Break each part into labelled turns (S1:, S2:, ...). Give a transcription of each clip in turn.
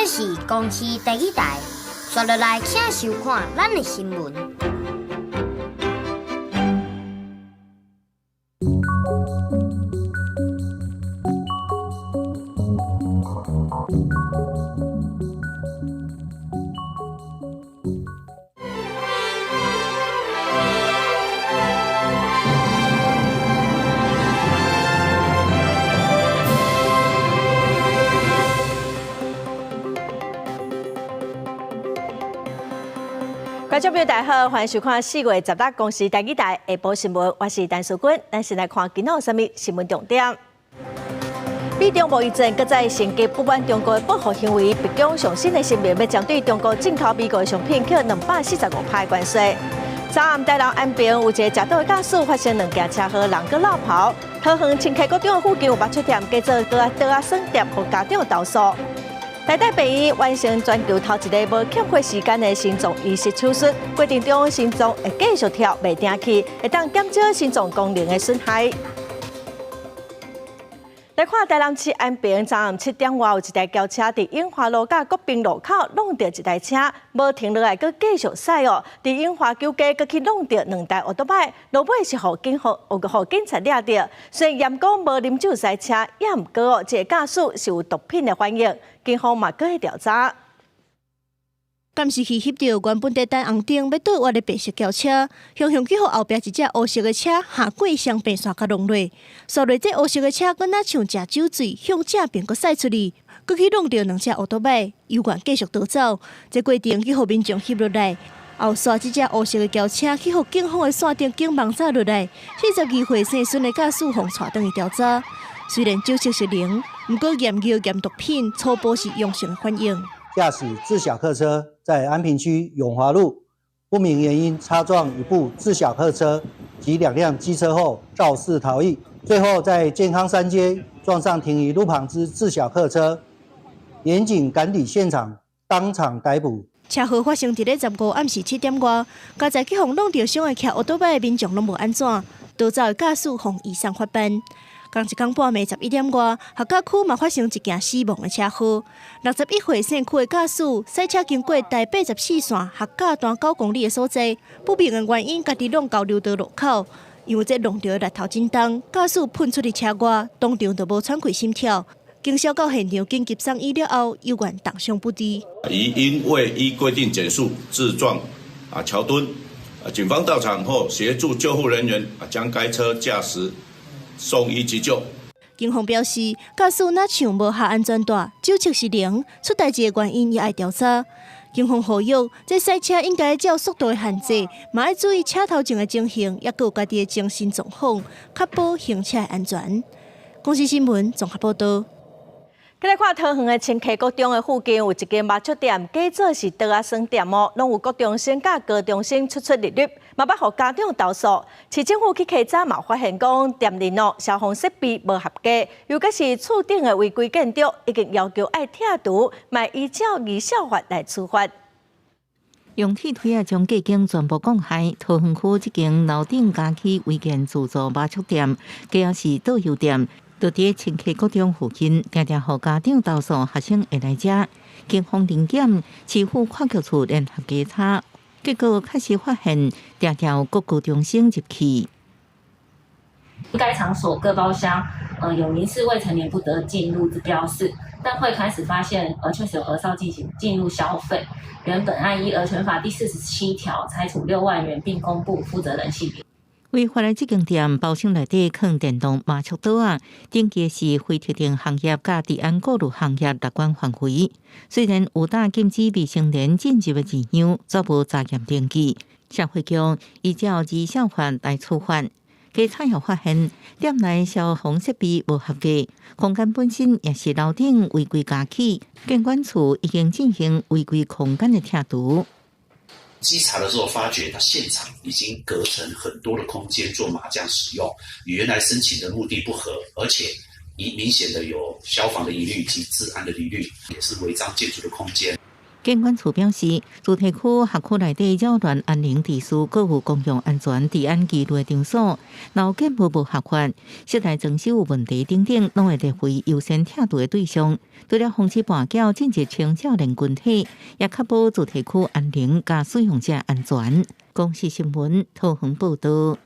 S1: 這是公視第一台，刷落來請收看咱的新聞。
S2: 觀眾朋友大家好，歡迎收看4月16公視台語台下晡新聞，我是陳淑君。咱先來看今仔有啥物新聞重點。美中貿易戰閣再升級，不滿中國的報復行為，白宮上新的聲明欲針對中國進口美國的商品課245%的關稅。昨暗台南安平有一个食賭的駕駛發生兩件車禍，人閣落跑。桃園清溪國中附近有麻雀店，改做桌仔耍店，予家長投訴。台大病院完成全球頭一个無欠血時間的心臟移植手術，過程中心臟會繼續跳，袂停去，會當減少心臟功能的損害。來看台南市安平，昨暗7點外有一台轎車佇永華路佮國賓路口挵著一台車，無停落來，閣繼續駛哦。佇永華九街閣去挵著兩台歐多擺，落尾是予警方、予警察掠著。雖然嚴講無啉酒駛車，也毋過哦，這个駕駛是有毒品的反應，警方嘛閣咧調查。
S3: 監視器翕著原本佇等紅燈欲倒彎的白色轎車，雄雄去予後壁一隻烏色的車橫過雙白線共挵落，煞落這烏色的車閣若像食酒醉，向正邊閣駛出去，閣去挵著兩隻歐多擺，猶原繼續逃走。這過程去予民眾翕落來，後煞這隻烏色的轎車去予警方的線頂警網紮落來，42歲姓孫的駕駛予帶轉去調查。雖然酒測是零，毋過驗尿驗毒品初步是陽性反應。
S4: 駕駛自小客車在安平區永華路不明原因擦撞一部自小客車及兩輛機車後肇事逃逸，最後在健康三街撞上停於路旁之自小客車，嚴警趕抵現場，當場逮捕。
S3: 車禍發生佇咧15暗時7點外，佳哉去予挵著傷的騎歐多擺的民眾攏無按怎，逃走的駕駛予移送法辦。仝一工半暝11點外，學甲區嘛發生一件死亡的車禍。61歲姓許的駕駛駛車經過台84線學甲段9公里的所在，不明的原因，家己挵交流道路口，因為這挵著的力頭真重，駕駛噴出去車外，當場就無喘氣心跳。經銷到現場緊急送醫了後，猶原重傷不治。
S5: 疑因未依規定減速自撞橋墩，警方到場後協助救護人員將該車駕駛送醫急救。
S3: 警方表示，駕駛若像無繫安全帶，酒測是零，出代誌的原因也愛調查。警方呼籲，這賽車應該照速度的限制，嘛愛注意車頭前的情形，抑閣有家己的精神狀況，確保行車安全。公視新聞綜合報導。
S2: 閣來看桃園的清溪國中的附近有一間麻雀店，改做是桌仔耍店哦，攏有國中生佮高中生出出入入，嘛捌予家長投訴。市政府去稽查嘛，發現講店內哦消防設備無合格，尤其是厝頂的違規建築，已經要求愛拆除，嘛依照兒少法來處罰。
S6: 用鐵推仔將隔間全部摃開，桃園區這間樓頂加起違建自助麻雀店，加是桌遊店。就佇清溪國中附近，定定予家長投訴學生會來遮。警方臨檢，市府跨局處聯合稽查，結果確實發現定定有國高中生入去。
S7: 該場所各包廂，有明示未成年不得進入之標示，但會開始發現，確實有兒少進行進入消費。原本案依兒權法第47條裁處6萬元，並公布負責人姓名。
S6: 違法的這間店包廂內底囥電動麻雀桌仔，登記是非特定行業佮治安顧慮行業列管範圍。雖然有打禁止未成年進入的字樣，卻無查驗登記。社會局依照兒少法來處罰。稽查後發現，店內消防設備無合格，空間本身也是樓頂違規加起，建管處已經進行違規空間的拆除。
S8: 稽查的時候，發覺他現場已經隔成很多的空間做麻將使用，與原來申請的目的不合，而且已明顯的有消防的疑慮及治安的疑慮，也是違章建築的空間。
S6: 檢管處表示，住宅區轄區內底擾亂安寧秩序，閣有公共安全、治安疑慮的場所，若有建物無合法、室內裝修有問題等等，攏會列為優先拆除的對象。除了防止跋筊進入青少年群體，也確保住宅區安寧佮使用者安全。公視新聞桃園報導。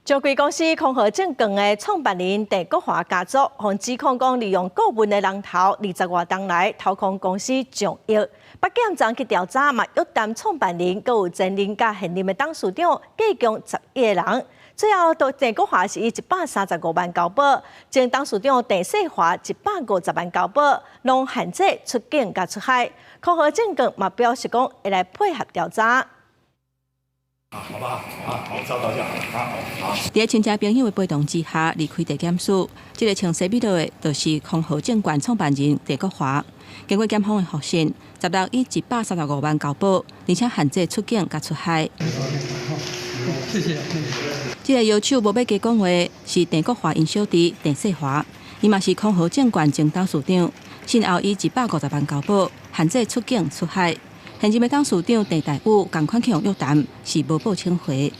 S2: 上櫃公司康和證券的創辦人鄭國華家族，予指控講利用顧問的人頭，20外冬來掏空公司上億。北檢昨去調查嘛，約談創辦人，閣有前任佮現任的董事長，計共11個人。最後，都鄭國華是以135萬交保，前董事長鄭世華150萬交保，攏限制出境佮出海。康和證券嘛表示講會來配合調查。
S9: 好不好？好，好，照到就好。好，好。
S10: 佇親戚朋友的陪同之下離開地檢署，這个穿西米露的，就是康和證券創辦人鄭國華。經過檢方的複訊，16以135萬交保，而且限制出境佮出海。
S11: 謝謝。
S10: 這个搖手無欲加講話，是鄭國華𪜶小弟鄭世華，伊嘛是康和證券前董事長，訊後以150萬交保，限制出境出海。現任的董事長鄭大宇仝款去予約談，是無報請回。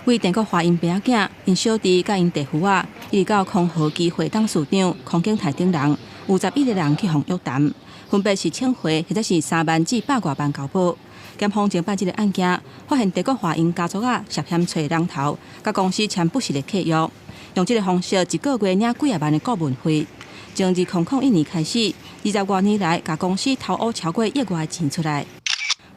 S10: 為鄭國華𪜶爸仔囝、𪜶小弟佮𪜶弟婦仔，一直到康和基會董事長康景泰等人，有11個人去予約談，分別是請回或者是3萬至百外萬交保。檢方偵辦這个案件，發現鄭國華𪜶家族仔涉嫌揣人頭，佮公司簽不實的契約，用這个方式一个月領幾仔萬的顧問費。從2001年開始，20外年來，共公司偷烏超過億外錢出來。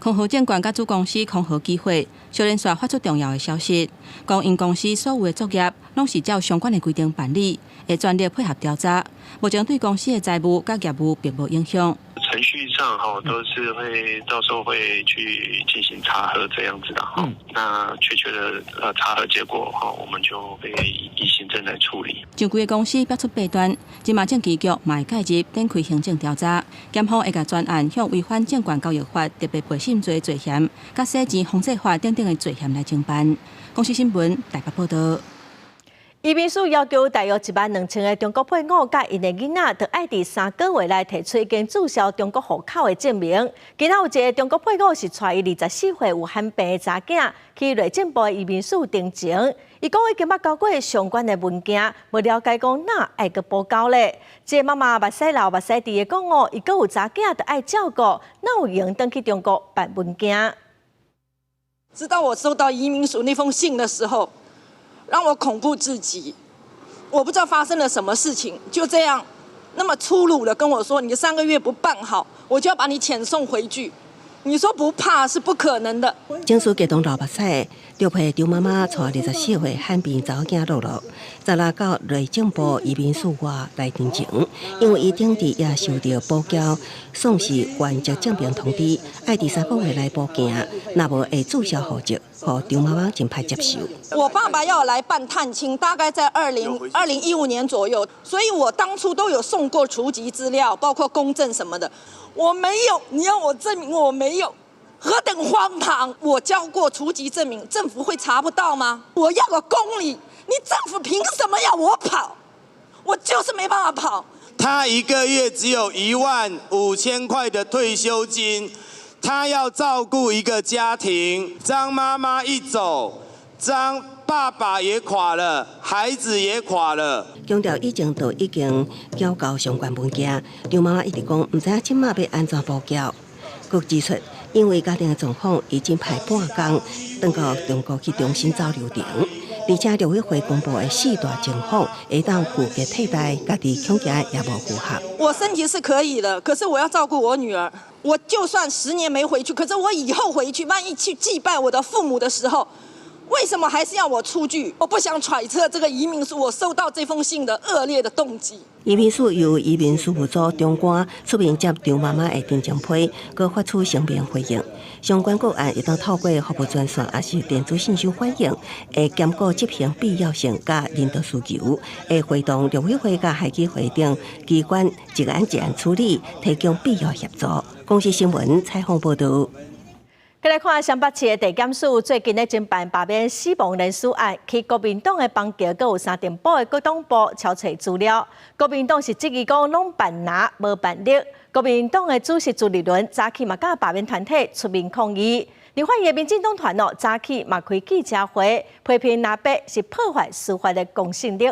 S10: 康和證券佮子公司康和基會，小連續發出重要的消息，講𪜶公司所有的作業攏是照相關的規定辦理，會全力配合調查。目前對公司的財務佮業務並無影響。
S12: 程序上哈都是會到時候會去進行查核這樣子的哈，那確切的查核結果哈，我們就會以行政來處理。
S10: 上櫃公司表出弊端，這馬證機局嘛會介入展開行政調查，檢方會共專案向違反證券交易法特別背信罪罪嫌、佮洗錢防制法等等的罪嫌來偵辦。公視新聞台北報導。
S2: 移民署要求大約1萬2千个中國配偶佮𪜶的囡仔，著愛佇3個月內提出已經註銷中國戶口的證明。今仔有一个中國配偶是帶伊24歲有罕病的查囝去內政部移民署陳情，伊講已經捌交過相關的文件，無了解講哪愛閣補交咧。這個媽媽目屎流目屎滴的講哦，伊閣有查囝著愛照顧，哪有閒轉去中國辦文件？
S13: 直到我收到移民署那封信的時候，讓我恐怖至極，我不知道發生了什麼事情，就這樣那麼粗魯的跟我說：“你3個月不辦好，我就要把你遣送回去。”你說不怕是不可能的。
S14: 情緒激動流目屎，著陪張媽媽帶24歲罕病查某囝樂樂，十六到內政部移民署外來陳情，因為伊頂佇也收到補繳喪失原籍證明通知，愛佇3個月內補件，若無會註銷戶籍，予張媽媽真歹接受。
S13: 我爸爸要來辦探親，大概在2015年左右，所以我當初都有送過除籍資料，包括公證什麼的。我沒有，你要我證明我沒有，何等荒唐！我交過除籍證明，政府會查不到嗎？我要個公理，你政府憑什麼要我跑？我就是沒辦法跑。
S15: 他一個月只有1萬5千塊的退休金，他要照顧一個家庭。張媽媽一走，張爸爸也垮了，孩子也垮了。
S14: 強調以前就已經繳交相關文件，張媽媽一直講毋知影這馬欲按怎補繳。閣指出，因為家庭的狀況已經排半工，轉到中國去重新走流程。而且陸委會公布的四大情況，會當具體替代，家己恐驚也無符合。
S13: 我身體是可以的，可是我要照顧我女兒。我就算10年沒回去，可是我以後回去，萬一去祭拜我的父母的時候，為什麼還是要我出具？我不想揣測這個移民署我收到這封信的惡劣的動機。
S14: 移民署由移民事務組長官出面接張媽媽的陳情批，閣發出聲明回應。相關個案會當透過服務專線，抑是電子信箱反映，會兼顧執行必要性佮人道需求，會會同陸委會佮海基會等機關一案一案處理，提供必要協助。公視新聞採訪報導。
S2: 來看雙北市的地檢署最近咧偵辦罷免死亡連書案，去國民黨的邦橋，閣有三重埔的國黨部抄揣資料。國民黨是質疑講攏扮藍無扮綠。國民黨的主席朱立倫早起嘛佮罷免團體出面抗議。立法院的民進黨團哦，早起嘛開記者會批評藍白是破壞司法的公信力。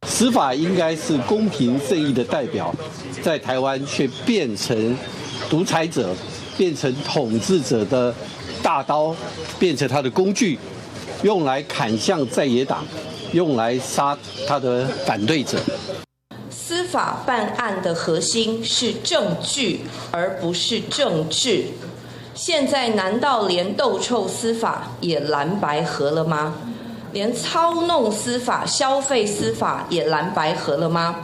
S16: 司法應該是公平正義的代表，在台灣卻變成獨裁者。變成統治者的大刀，變成他的工具，用來砍向在野黨，用來殺他的反對者。
S13: 司法辦案的核心是證據，而不是政治。現在難道連鬥臭司法也藍白合了嗎？連操弄司法、消費司法也藍白合了嗎？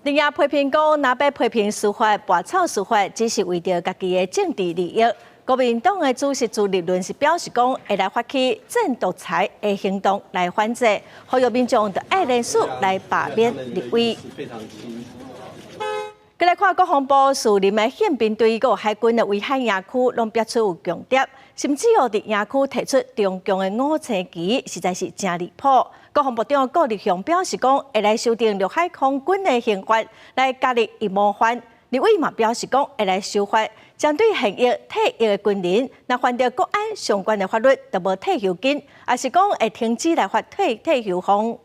S2: 另外批評講，藍白批評司法、拔草司法，只是為著家己的政治利益。國民黨的主席朱立倫是表示講，會來發起鎮獨裁的行動來反制，呼籲民眾著愛聯署來罷免立委。閣來看國防部樹林的憲兵隊、閣有海軍的威海營區，攏拍出有共諜，甚至哦佇營區提出中共的五星旗，實在是誠離譜。國防部長顧立雄表示講，會來修訂陸海空軍的刑法，來加入陰謀犯。立委嘛表示講，會來修法，針對現役、退役的軍人，若犯著國安相關的法律，就無退休金，抑是講會停止來發退休俸。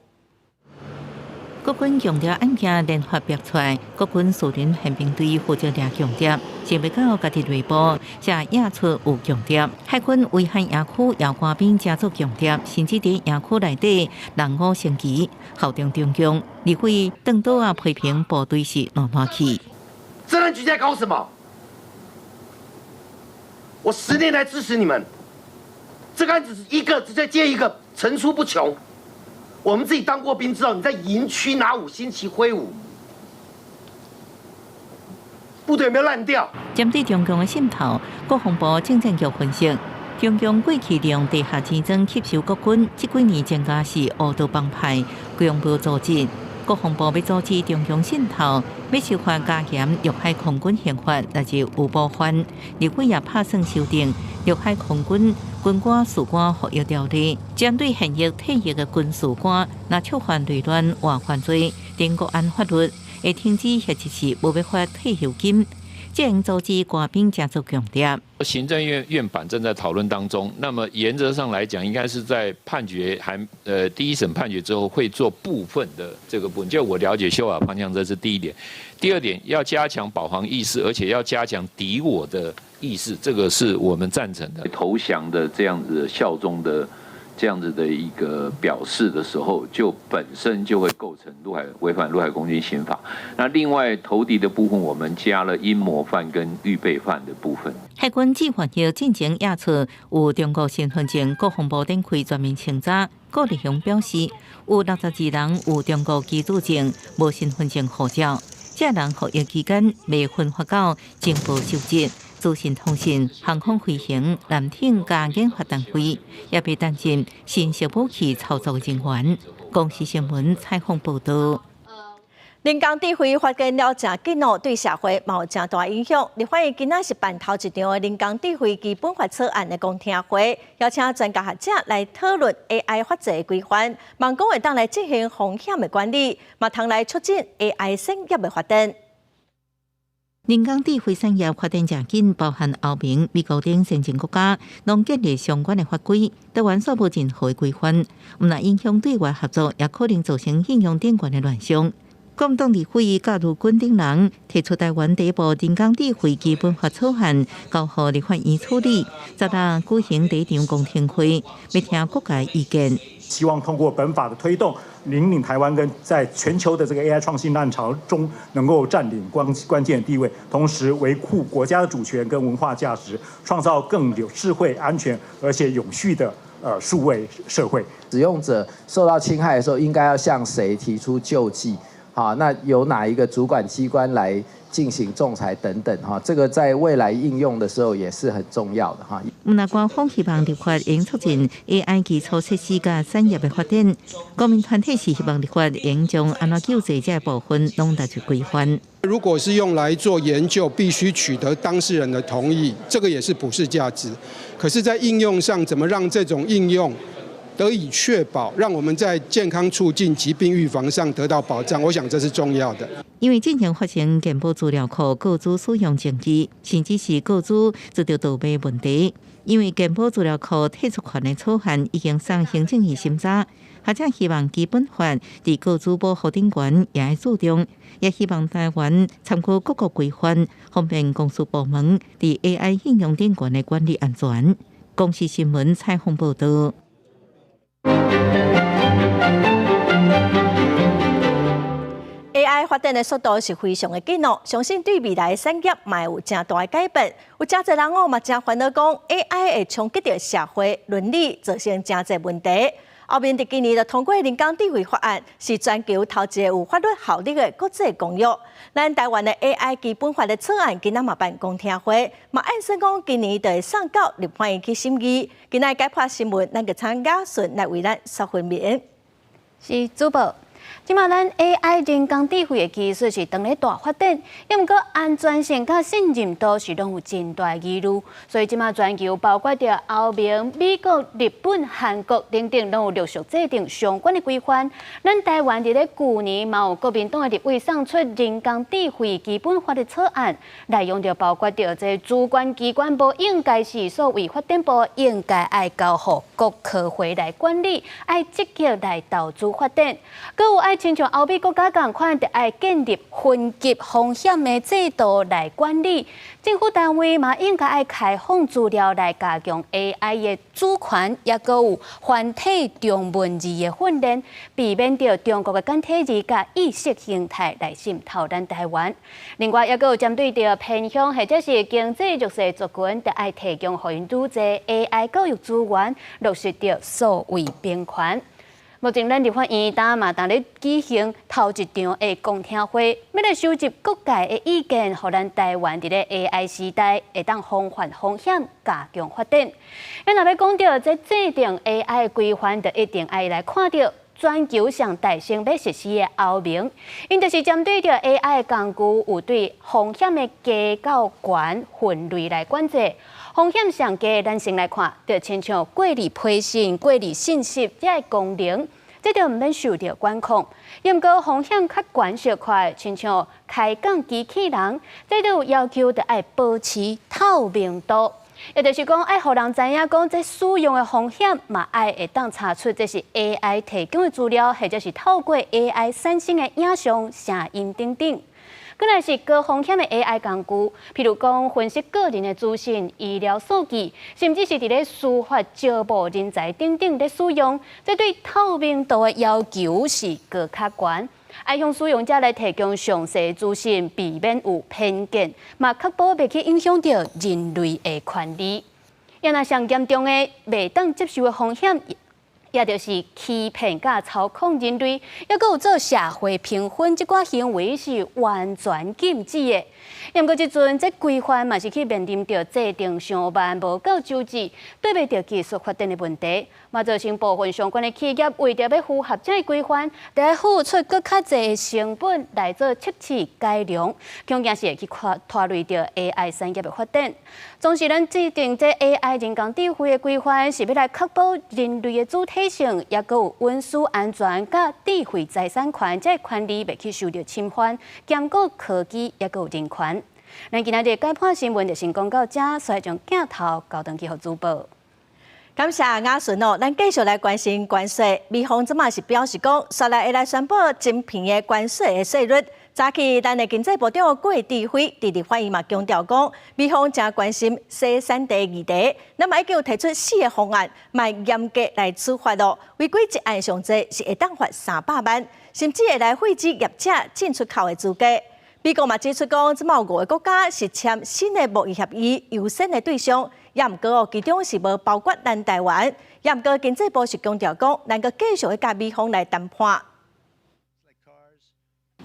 S6: 國軍強調案件連發爆出來，國軍樹林憲兵隊負責掠共諜，想袂到家己內部才驗出有共諜。海軍威海營區有官兵成做共諜，甚至佇營區內底弄五星旗，效忠中共。立委鄧多啊批評部隊是爛爛去。
S17: 治安局在搞什麼？我10年來支持你們，這個案子一個直接接一個，層出不窮。我們自己當過兵，知道你在營區拿五星旗揮舞，部隊有沒有爛掉？
S6: 針對中共的滲透，國防部政戰局分析，中共過去利用地下錢莊吸收國軍，這幾年增加是烏道幫派、恐怖組織。國防部欲阻止中共滲透，欲修法加嚴陸海空軍刑法，若是有謀犯，立委也拍算修訂陸海空軍軍官士官服役條例，針對現役退役的軍士官，若觸犯內亂或犯罪，等國安法律會停止或者是無欲發退休金，這樣阻止官兵成做共諜。
S18: 行政院院版正在討論當中，那麼原則上來講，應該是在判決還第一審判決之後，會做部分的這個部分。就我了解修法方向，這是第一點。第二點，要加強保皇意識，而且要加強敵我的意識，這個是我們贊成的。
S19: 投降的這樣子效忠的這樣子的一個表示的時候，就本身就會構成陸海違反陸海空軍刑法。那另外投敵的部分，我們加了陰謀犯跟預備犯的部分。
S6: 海軍志願役進前驗出有中國身份證，國防部展開全面清查。顧立雄表示，有62人有中國居住證，無身份證護照，這人服役期間未分發到情報收集、資訊通信、航空飛行、艦艇佮研發單位，也被擔任新式武器操作人員。公視新聞採訪報導。
S2: 人工智慧發展了誠緊哦，對社會嘛有誠大影響。立法院今仔是辦頭一場的人工智慧基本法草案的公聽會，邀請專家學者來討論 AI 法制的規範，望講會當來進行風險的管理，嘛通來促進 AI 產業的發展。
S6: 人工智慧產業發展誠緊，包含歐盟、美國等先進國家，攏建立相關的法規，台灣煞無任何的規範，毋但影響對外合作，也可能造成應用頂懸的亂象。國民黨立委賈如君等人提出台灣第一部人工智慧基本法草案，交予立法院處理。十六舉行第一場公聽會，欲聽各界意見。
S20: 希望通過本法的推動，引領台灣跟在全球的這個 AI 創新浪潮中，能夠佔領關鍵地位，同時維護國家的主權跟文化價值，創造更有智慧、安全而且永續的數位社會。
S21: 使用者受到侵害的時候，應該要向誰提出救濟？好，那由哪一個主管機關來進行仲裁等等，哈，這個在未來應用的時候也是很重要的，哈。
S6: 毋但官方希望立法應促進 AI 基礎設施佮產業的發展，公民團體是希望立法應將按怎救濟這部分攏納入規範。
S22: 如果是用來做研究，必須取得當事人的同意，這個也是普世價值。可是，在應用上，怎麼讓這種應用得以確保，讓我們在健康促進、疾病預防上得到保障，我想這是重要的。
S6: 因為進前發生健保資料庫個資使用爭議，甚至是個資遭著盜賣問題。因為健保資料庫退出權的草案已經送行政院審查，學者希望基本法佇個資保護頂懸也愛注重，也希望台灣參考各國規範，方便公私部門佇 AI 應用頂懸的管理安全。公視新聞採訪報導。
S2: AI 發展的速度是非常的緊哦，相信對未來的產業嘛會有誠大的改變。有誠濟人哦嘛誠煩惱講 AI 會衝擊著社會倫理，造成誠濟問題。歐盟佇今年就通過人工智慧法案，是全球頭一个有法律效力的國際公約。咱台灣的 AI 基本法的草案今仔嘛辦公聽會，嘛按算講今年就會送到立法院去審議。今仔解破新聞，咱就請雅順來為咱說分明。
S23: 是主播。這馬咱 AI 人工智慧的技術是當咧大發展，抑毋過安全性佮信任度是攏有真大疑慮，所以這馬全球包括著歐盟、美國、日本、韓國等等，攏有陸續制定相關的規範。咱台灣佇咧舊年嘛有國民黨的立委送出人工智慧基本法的草案，內容就包括著這主管機關無應該是數位發展部，應該愛交予國科會來管理，愛積極來投資發展，閣有愛親像歐美國家仝款，著愛建立分級風險的制度來管理。政府單位嘛應該愛開放資料來加強 AI 的主權，抑閣有繁體中文字的訓練，避免著中國的簡體字佮意識形態來滲透咱台灣。另外，抑閣有針對著偏鄉或者是經濟弱勢族群，著愛提供予𪜶愈濟 AI 教育資源，落實著數位平權。目前，咱立法院今嘛當咧舉行頭一場的公聽會，欲來收集各界的意見，予咱台灣佇咧 AI 時代會當防範風險，加強發展。咱若欲講著這制定 AI 的規範，就一定愛來看著全球上大先欲實施的歐盟，𪜶就是針對著 AI 的工具有對風險的低到懸分類來管制。風險上低，咱先來看，就親像過濾培訓、過濾信息這个功能，這就毋免受著管控。抑毋過風險較懸小可，親像開講機器人，這就有要求，著愛保持透明度。也就是講，愛予人知影講，這使用的風險嘛，愛會當查出這是 AI 提供的資料，或者是透過 AI 產生的影像、聲音等等。閣來是高風險的 AI 工具，譬如講分析個人的資訊、醫療數據，甚至是佇咧司法招募人才等等咧使用，這對透明度的要求是閣較懸。愛向使用者來提供詳細資訊，避免有偏見，嘛確保袂去影響著人類的權利。抑若上嚴重的袂當接受的風險，也就是欺騙佮操控人類，抑閣有做社會評分這寡行為是完全禁止的。毋過這陣這規範嘛是去面臨著制定傷慢、無夠周至，對袂著技術發展的問題，嘛造成部分相關的企業為著欲符合這个規範，著愛付出閣較濟的成本來做測試改良，恐驚是會去拖累著 AI 產業的發展。總是咱制定這 AI 人工智慧的規範，是欲來確保人類的主體性，抑閣有隱私安全、佮智慧財產權這个權利袂去受著侵犯，兼顧科技抑閣有人權。咱今仔日解破新聞就先講到這，所以將鏡頭交轉去予主播。
S2: 感謝雅順哦，咱繼續來關心關稅。美方這馬是表示講，煞來會來宣布晶片的關稅的稅率。早起，咱的經濟部長郭智輝佇立法院嘛強調講，美方誠關心細產地議題，那麼已經有提出四个方案，嘛嚴格來處罰咯。違規一案上濟是會當罰300萬，甚至會來廢止業者進出口的資格。美國嘛指出講，這馬有五个國家是簽新的貿易協議優先的對象，也毋過哦，其中是無包括咱台灣。也毋過經濟部是強調講，咱閣繼續會佮美方來談判。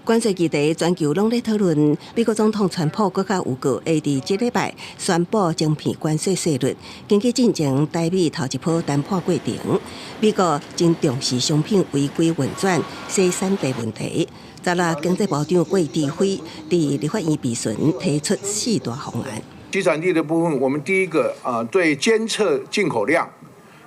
S14: 關稅議題全球攏咧討論，美國總統川普閣較預告會佇這禮拜宣布晶片關稅稅率。根據進前台美頭一波談判過程，美國真重視商品違規運轉、洗產地問題。十六經濟部長郭智輝佇立法院備詢提出四大方案。
S1: 集產地的部分，我們第一個啊，對監測進口量。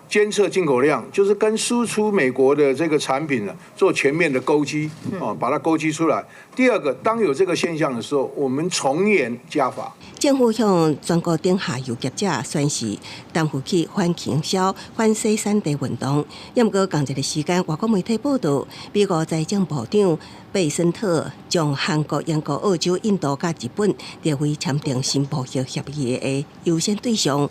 S1: 監測進口量就是跟輸出美國的這個產品呢做全面的勾稽，哦，把它勾稽出來。第二個，當有這個現象的時候，我們從嚴加罰。
S14: 政府向全國頂下游業者宣示，擔負起反傾銷、反洗產地運動。毋過仝一个時間，外國媒體報道，美國財政部長貝森特將韓國、英國、澳洲、印度佮日本列為簽訂新貿易協議的優先對象。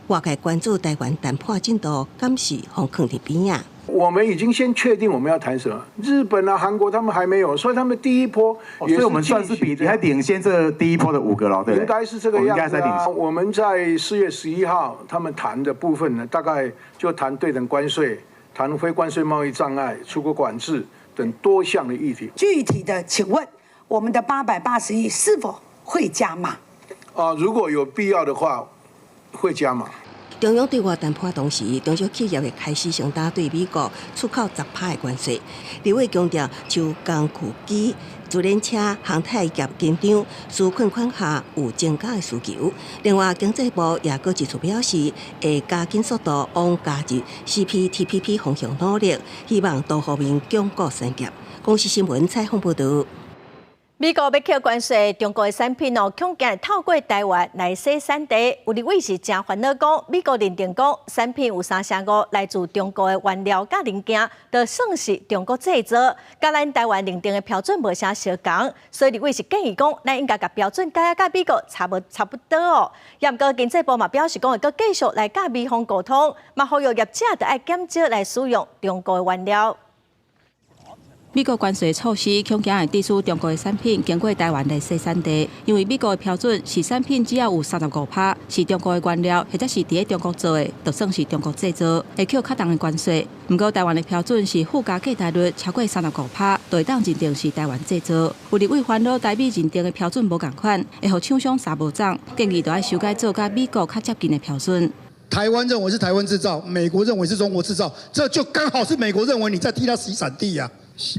S14: 外界關注台灣談判進度，敢是予囥佇邊仔？
S1: 我們已經先確定我們要談什麼，日本啊、韓國他們還沒有，所以他們第一波，
S20: 所以我們算是比你還領先這第一波的五個咯，對不對？
S1: 應該是這個樣子啊。我們在4月11號他們談的部分呢，大概就談對等關稅、談非關稅貿易障礙、出口管制等多項的議題。
S4: 具體的，請問我們的880億是否會加碼？
S1: 啊，如果有必要的話，會加碼。
S14: 中央對外談判同時，中小企業會開始承擔對美國出口10%的關稅。立委強調，像工具機、自聯車、航太業緊張，紓困款項有增加的需求。另外，經濟部也閣指出表示，會加緊速度往加入 CPTPP 方向努力，希望多方面鞏固產業。公視新聞採訪報導。
S2: 美國欲課關稅，中國的產品哦，恐驚透過台灣來洗產地。有立委是誠煩惱講，美國認定講產品有35%來自中國的原料佮零件，就算是中國製造，佮咱台灣認定的標準無啥相仝，所以立委是建議講，咱應該共標準改佮美國差無差不多哦。也毋過經濟部嘛表示講，會閣繼續來佮美方溝通，嘛呼籲業者著愛減少來使用中國的原料。
S10: 美國關稅措施恐驚會致使中國的產品經過台灣來洗產地，因為美國的標準是產品只要有35%是中國的原料，或者是佇咧中國做的，就算是中國製造，會扣較重的關稅。毋過台灣的標準是附加價值率超過35%，就會當認定是台灣製造。有立委煩惱台美認定的標準無仝款，會予廠商相無仝，建議著愛修改做佮美國較接近的標準。
S5: 台灣認為是台灣製造，美國認為是中國製造，這就剛好是美國認為你在替他洗產地啊。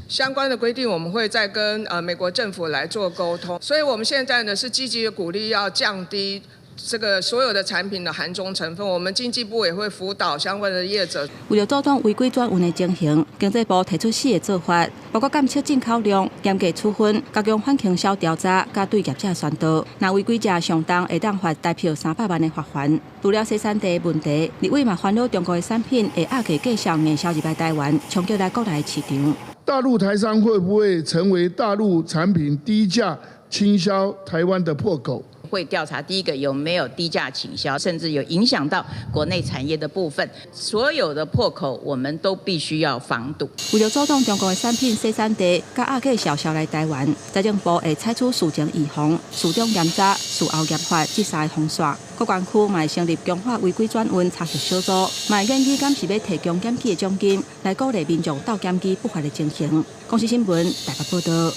S24: 相關的規定，我們會再跟美國政府來做溝通，所以我們現在呢是積極的鼓勵要降低這個所有的產品的含中成分，我們經濟部也會輔導相關的業者。
S10: 為了阻擋違規轉運的情形，經濟部提出四个做法，包括監測進口量、嚴格處分、加強反傾銷調查，佮對業者宣導。若違規者上重會當罰台票300萬的罰鍰。除了洗產地問題，立委嘛煩惱中國的產品會壓價繼續硬銷入來台灣，衝擊來國內市場。
S25: 大陸台商會不會成為大陸產品低價傾銷台灣的破口？
S26: 會調查第一個有沒有低價傾銷，甚至有影響到國內產業的部分，所有的破口我們都必須要防堵。
S10: 為了阻擋中國的產品洗產地，佮壓價銷售來台灣，財政部會採取事前預防、事中嚴查、事後嚴罰這三个方法。各縣區嘛會成立強化違規轉運查核小組，嘛會研議敢是欲提供檢舉的獎金，來鼓勵民眾鬥檢舉不法的情形。公視新聞台北報導。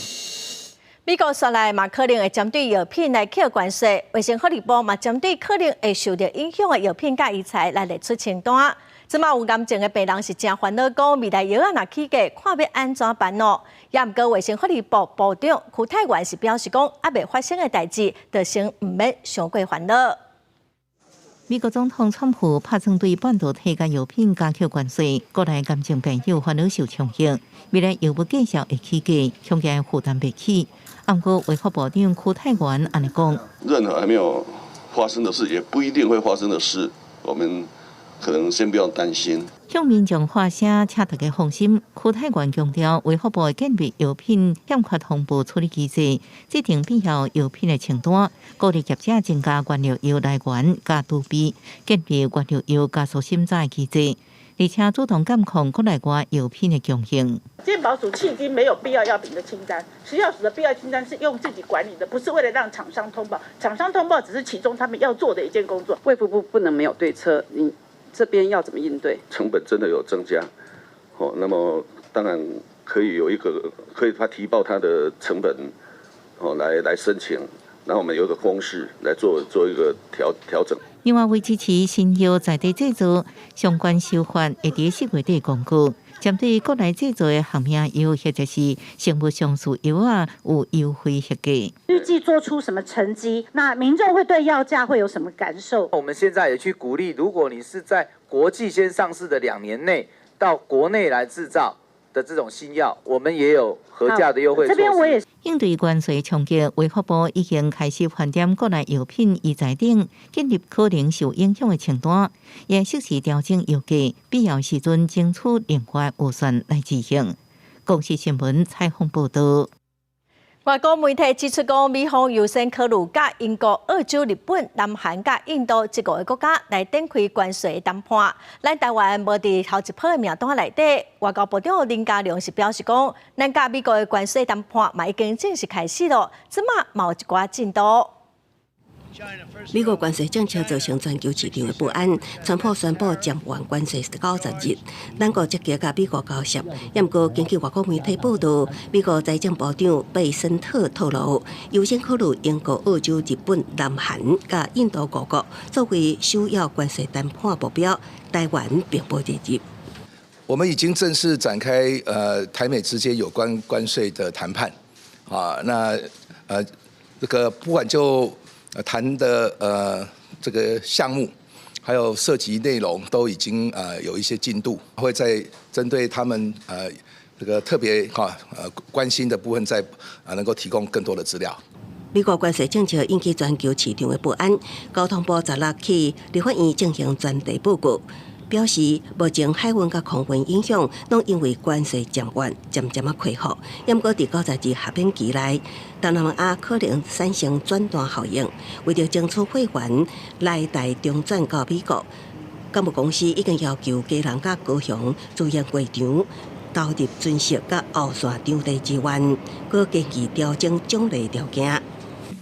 S2: 美國紲來嘛可能會針對藥品來課關稅，衛生福利部嘛針對可能會受著影響的藥品佮醫材來列出清單。這馬有癌症的病人是誠煩惱，講未來藥仔若起價，看欲按怎辦哦。也毋過衛生福利部部長邱泰源是表示講，猶未發生的代誌，就先毋免傷過煩惱。
S6: 美國總統川普拍算對半導體佮藥品加課關稅，國內癌症病友煩惱受衝擊，未來藥物繼續會起價，恐驚負擔袂起。毋過衛福部長邱泰源按呢講：
S27: 任何還沒有發生的事，也不一定會發生的事，我們可能先不要擔心。
S6: 向民眾發聲，請大家放心。邱泰源強調，衛福部會建立藥品欠缺通報處理機制，制定必要藥品的清單，鼓勵業者增加原料藥來源佮儲備，建立原料藥加速審查的機制，而且主動監控國內外藥品的供應。
S28: 健保署迄今沒有必要藥品的清單，食藥署的必要清單是用自己管理的，不是為了讓廠商通報。廠商通報只是其中他們要做的一件工作。
S29: 衛福部不能沒有對策，你這邊要怎麼應對？
S27: 成本真的有增加，哦，那麼當然可以有一個可以他提報他的成本，哦，來申請，然後我們有一個公式來做一個調整。
S6: 另外，為支持新藥在地製造，相關修法會佇4月底公告。針對國內製造的學名藥或者是生物相似藥仔，有優惠設計。
S3: 預計做出什麼成績？那民眾會對藥價會有什麼感受？
S7: 我們現在也去鼓勵，如果你是在國際先上市的2年內到國內來製造的這種新藥，我們也有核價的優惠。
S3: 這邊我也
S6: 應對關稅衝擊，衛福部已經開始盤點國內藥品醫材等建立可能受影響的清單，也適時調整藥價，必要時陣爭取另外預算來執行。公視新聞採訪報道。
S2: 外國媒體指出，講美方優先考慮佮英國、澳洲、日本、南韓佮印度這五个國家來展開關稅談判。咱台灣無佇頭一波的名單內底。外交部長林佳龍是表示講，咱佮美國的關稅談判嘛已經正式開始囉，這馬嘛有一寡進度。
S14: 美國關稅政策造成全球市場的不安，川普宣布減緩關稅90日，咱國積極佮美國交涉。毋過根據外國媒體報道，美國財政部長貝森特透露，優先考慮英國、澳洲、日本、南韓佮印度五國作為首要關稅談判目標，台灣並無列入。
S8: 我們已經正式展開台美之間有關關稅的談判，啊，那這個不管就談的這個項目，還有涉及內容都已經有一些進度，會再針對他們這個特別哈關心的部分，再能夠提供更多的資料。
S14: 美國關稅政策引起全球市場的不安，交通部16去立法院進行專題報告，表示目前海運佮空運影響，攏因為關稅漸緩，漸漸仔恢復。毋過佇90日豁免期內，東南亞可能產生轉單效應，為著爭取貨源來台中轉到美國，港務公司已經要求基隆佮高雄自營櫃場投入巡視佮後線場地資源，閣建議調整獎勵條件。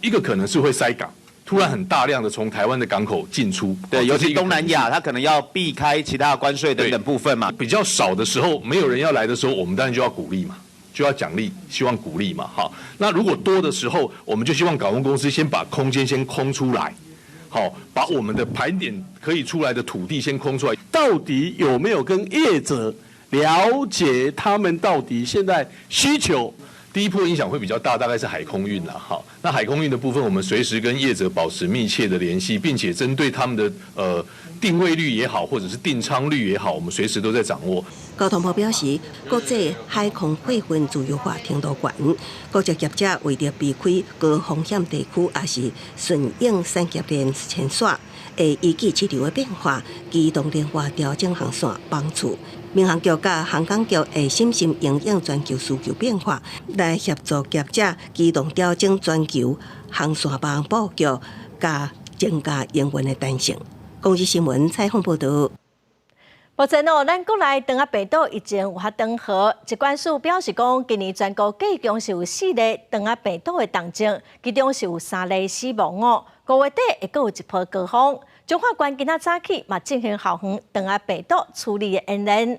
S9: 一個可能是會塞港。突然很大量的從台灣的港口進出，
S11: 對，尤其東南亞，它可能要避開其他關稅等等部分嘛。
S9: 比較少的時候，沒有人要來的時候，我們當然就要鼓勵嘛，就要獎勵，希望鼓勵嘛，哈。那如果多的時候，我們就希望港務公司先把空間先空出來，好，把我們的盤點可以出來的土地先空出來。
S12: 到底有沒有跟業者了解他們到底現在需求？
S9: 第一波影響會比較大，大概是海空運啦，哈。那海空運的部分，我們隨時跟業者保持密切的聯繫，並且針對他們的訂位率也好，或者是訂艙率也好，我們隨時都在掌握。
S14: 交通部表示，國際海空貨運自由化程度懸，國際業者為著避開高風險地區，抑是順應產業鏈遷徙，會依據市場的變化，機動靈活調整航線班次。民航局佮航港局會審慎因應全球需求變化，來協助業者機動調整全球航線網布局，佮增加營運的彈性。公視新聞採訪報道。
S2: 目前哦，咱國內腸仔病毒疫情有較轉好。疾管署表示講，今年全國計共是有四例腸仔病毒的重症，其中是有三例死亡哦。5月底會閣有一波高峰。彰化縣今仔早起嘛進行校園腸仔病毒處理的演練。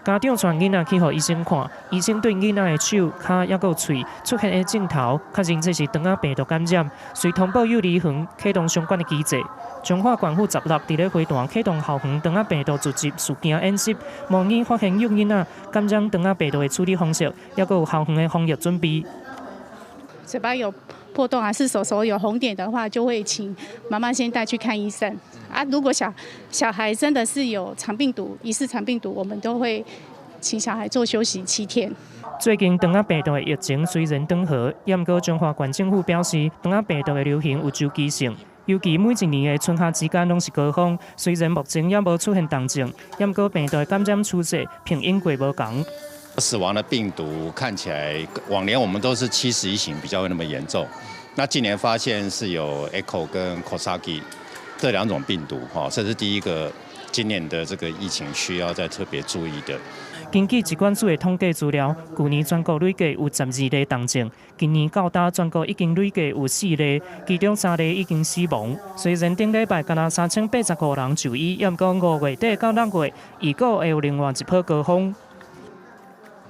S13: 家長帶囡仔去予醫生看，醫生對囡仔的手、跤抑閣喙出現的症頭，確認這是腸仔病毒感染，隨通報幼兒園啟動相關的機制。彰化縣府16佇咧花壇啟動校園腸仔病毒傄集事件演習，模擬發現有囡仔感染腸仔病毒的處理方式，抑閣有校園的防疫準備。
S15: 嘴巴有破洞還是手手有紅點的話，就會請媽媽先帶去看醫生。啊，如果小孩真的是有腸病毒、疑似腸病毒，我們都會請小孩做休息7天。
S13: 最近腸仔病毒的疫情雖然轉好，毋過彰化縣政府表示，腸仔病毒的流行有周期性，尤其每一年的春夏之間攏是高峰。雖然目前猶無出現重症，毋過病毒的感染趨勢平應過無仝。
S16: 死亡的病毒看起來，往年我們都是71型比較會那麼嚴重，那近年發現是有 Echo 跟 Coxsackie 這兩種病毒，哈，這是第一個今年的這個疫情需要再特別注意的。
S13: 根據疾管署的統計資料，舊年全國累計有12例重症，今年到今全國已經累計有四例，其中三例已經死亡。雖然頂禮拜干焦3085人就醫，毋過5月底到6月，預估會有另外一波高峰。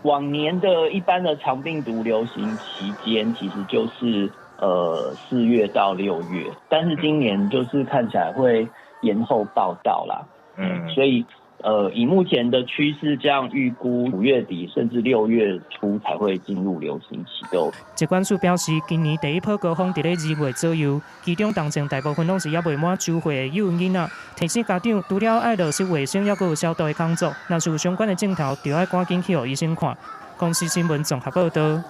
S1: 往年的一般的腸病毒流行期間，其實就是4月到6月，但是今年就是看起來會延後報到啦。所以以目前的趨勢，這樣預估5月底甚至6月初才會進入流行期。都
S13: 疾管署表示，今年第一波高峰佇咧2月左右，其中當前大部分攏是猶未滿週歲的幼兒囡仔。提醒家長，除了愛落實衛生，猶閣有消毒的工作，若是有相關的症頭，就愛趕緊去予醫生看。公視新聞綜合報導。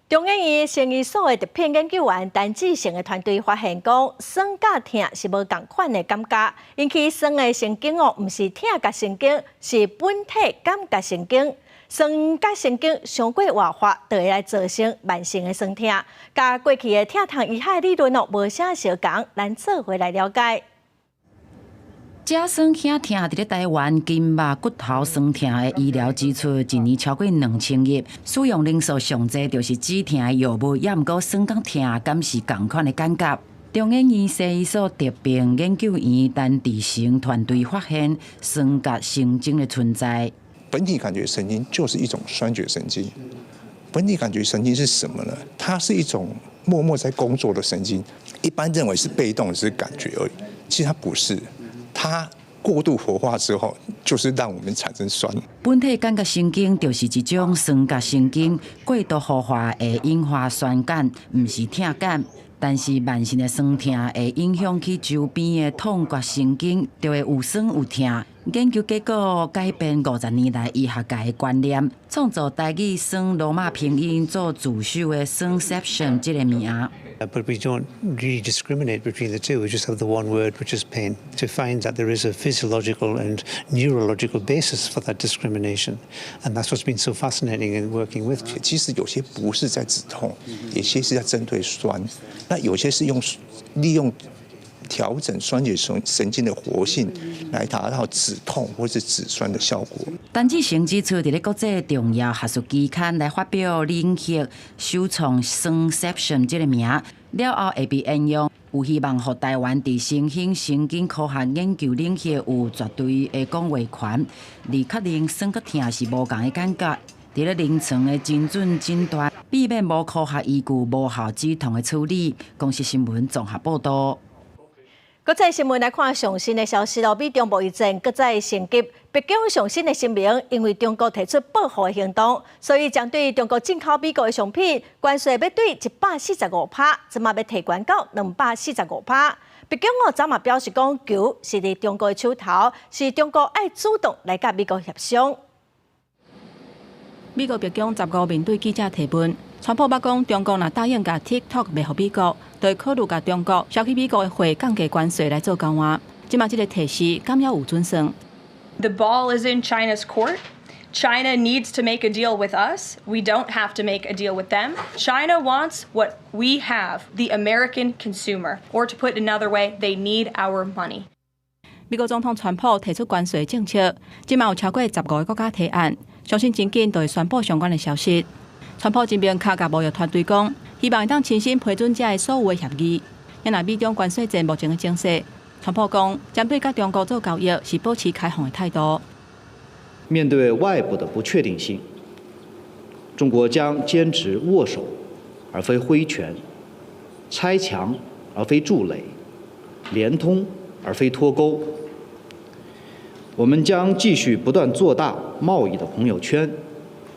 S2: 中研院生醫所的特聘研究員陳志成的團隊發現，講酸佮疼是無仝款的感覺，引起酸的神經哦，毋是疼覺神經，是本體感覺神經。酸覺神經傷過活化，就會來造成慢性的酸疼。佮過去的疼痛醫學理論哦，無啥相仝，咱做伙來了解。
S4: 這酸疼痛佇咧台灣筋肉骨頭酸疼的醫療支出，一年超過2000億，使用人數上濟就是止疼的藥物，猶毋過酸佮疼敢是仝款的感覺。中研院生醫所特聘研究員陳志成團隊發現酸覺神經的存在。
S17: 本體感覺神經就是一種酸覺神經。本體感覺神經是什麼呢？它是一種默默在工作的神經。一般認為是被動，只是感覺而已，其實它不是。它過度活化之後，就是讓我們產生酸。
S4: 本體感覺神經就是一種酸覺神經，過度活化會引發酸感，毋是疼感。但是慢性的酸疼會影響去周邊的痛覺神經，就會有酸有疼。研究結果改變50年來醫學界的觀念，創造台語酸羅馬拼音做字首的酸 ception 這個名。
S18: But we don't really discriminate between the two. We just have the one word, which is pain. To find that there is a physiological and neurological basis for that discrimination, and that's what's been so fascinating in working with.
S17: 其實有些不是在止痛，有些是在針對酸，那有些是用利用調整酸覺神經的活性，來達到止痛或是止酸的效果。
S4: 陳志成指出，佇咧國際重要學術期刊來發表領域首創酸 ception 這個名，了後會被沿用，有希望予台灣佇新興神經科學研究領域有絕對的講話權，而確認酸佮疼是無仝的感覺。佇咧臨床的精準診斷，避免無科學依據、無效止痛的處理。公視新聞綜合報導。
S2: 國際新聞來看上新的消息咯，美中貿易戰閣再升級。白宮上新的聲明，因為中國提出報復的行動，所以將對中國進口美國的商品關稅欲對145趴，這馬欲提懸到245趴。白宮哦，早嘛表示講，球是佇中國的手頭，是中國愛主動來佮美國協商。
S10: 美國白宮15面對記者提問，川普捌講，中國若答應共 TikTok 賣予美國，就會考慮共中國銷去美國的貨降低關稅來做交換。這馬這個提示敢猶有準算
S19: ？The ball is in China's court. China needs to make a deal with us. We don't have to make a deal with them. China wants what we have, the American consumer. Or to put it another way, they need our money.
S10: 美國總統川普提出關稅政策，這馬有超過15個國家提案，相信真緊就會宣布相關的消息。川普真明確共貿易團隊講，希望會當親身批准這个所有的協議。若美中關稅戰目前的情勢，川普講，針對佮中國做交易是保持開放的態度。
S20: 面對外部的不確定性，中國將堅持握手而非揮拳，拆牆而非築壘，聯通而非脫鈎。我們將繼續不斷做大貿易的朋友圈，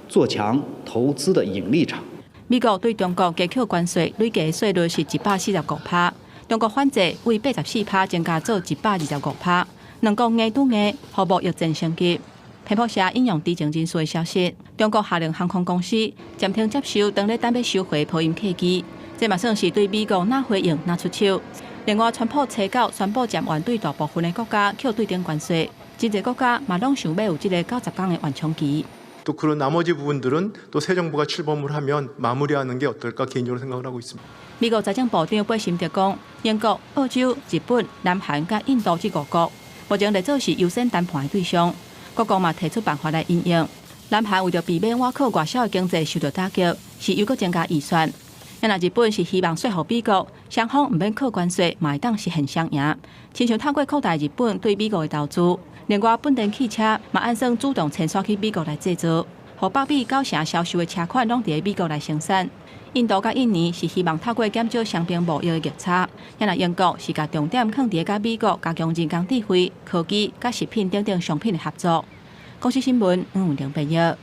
S20: 做強投資的引力場。
S10: 美國對中國加扣關稅，累計稅率是145趴，中國反制為84趴增加做125趴，兩國硬對硬，予貿易戰升級。彭博社引用知情人士的消息，中國下令航空公司暫停接收當咧等欲收回波音客機，這嘛算是對美國若回應若出手。另外，川普初九宣布暫緩對大部分的國家扣對等關稅，真濟國家嘛攏想欲有這個90天的緩衝期。
S21: 또 그런 나머지 부분들은 또 새 정부가 출범을 하면 마무리하는 게 어떨까 개인적으로 생각을 하고 있습니다.
S10: 美國財政部長貝森特講，英國、澳洲、日本、南韓佮印度這五國目前列做是優先談判的對象，各國嘛提出辦法來因應。南韓為著避免倚靠外銷的經濟受著打擊，是猶閣增加預算。若日本是希望說服美國，雙方毋免課關稅，嘛會當實現雙贏。親像透過擴大日本對美國的投資，另外本田汽車嘛按算主動遷徙去美國來製造。予北美九成銷售的車款攏佇美國來生產。印度佮印尼是希望透過減少雙邊貿易的逆差，啊若英國是共重點放佇佮美國加強人工智慧、科技佮食品等等商品的合作。公視新聞黃文玲編譯。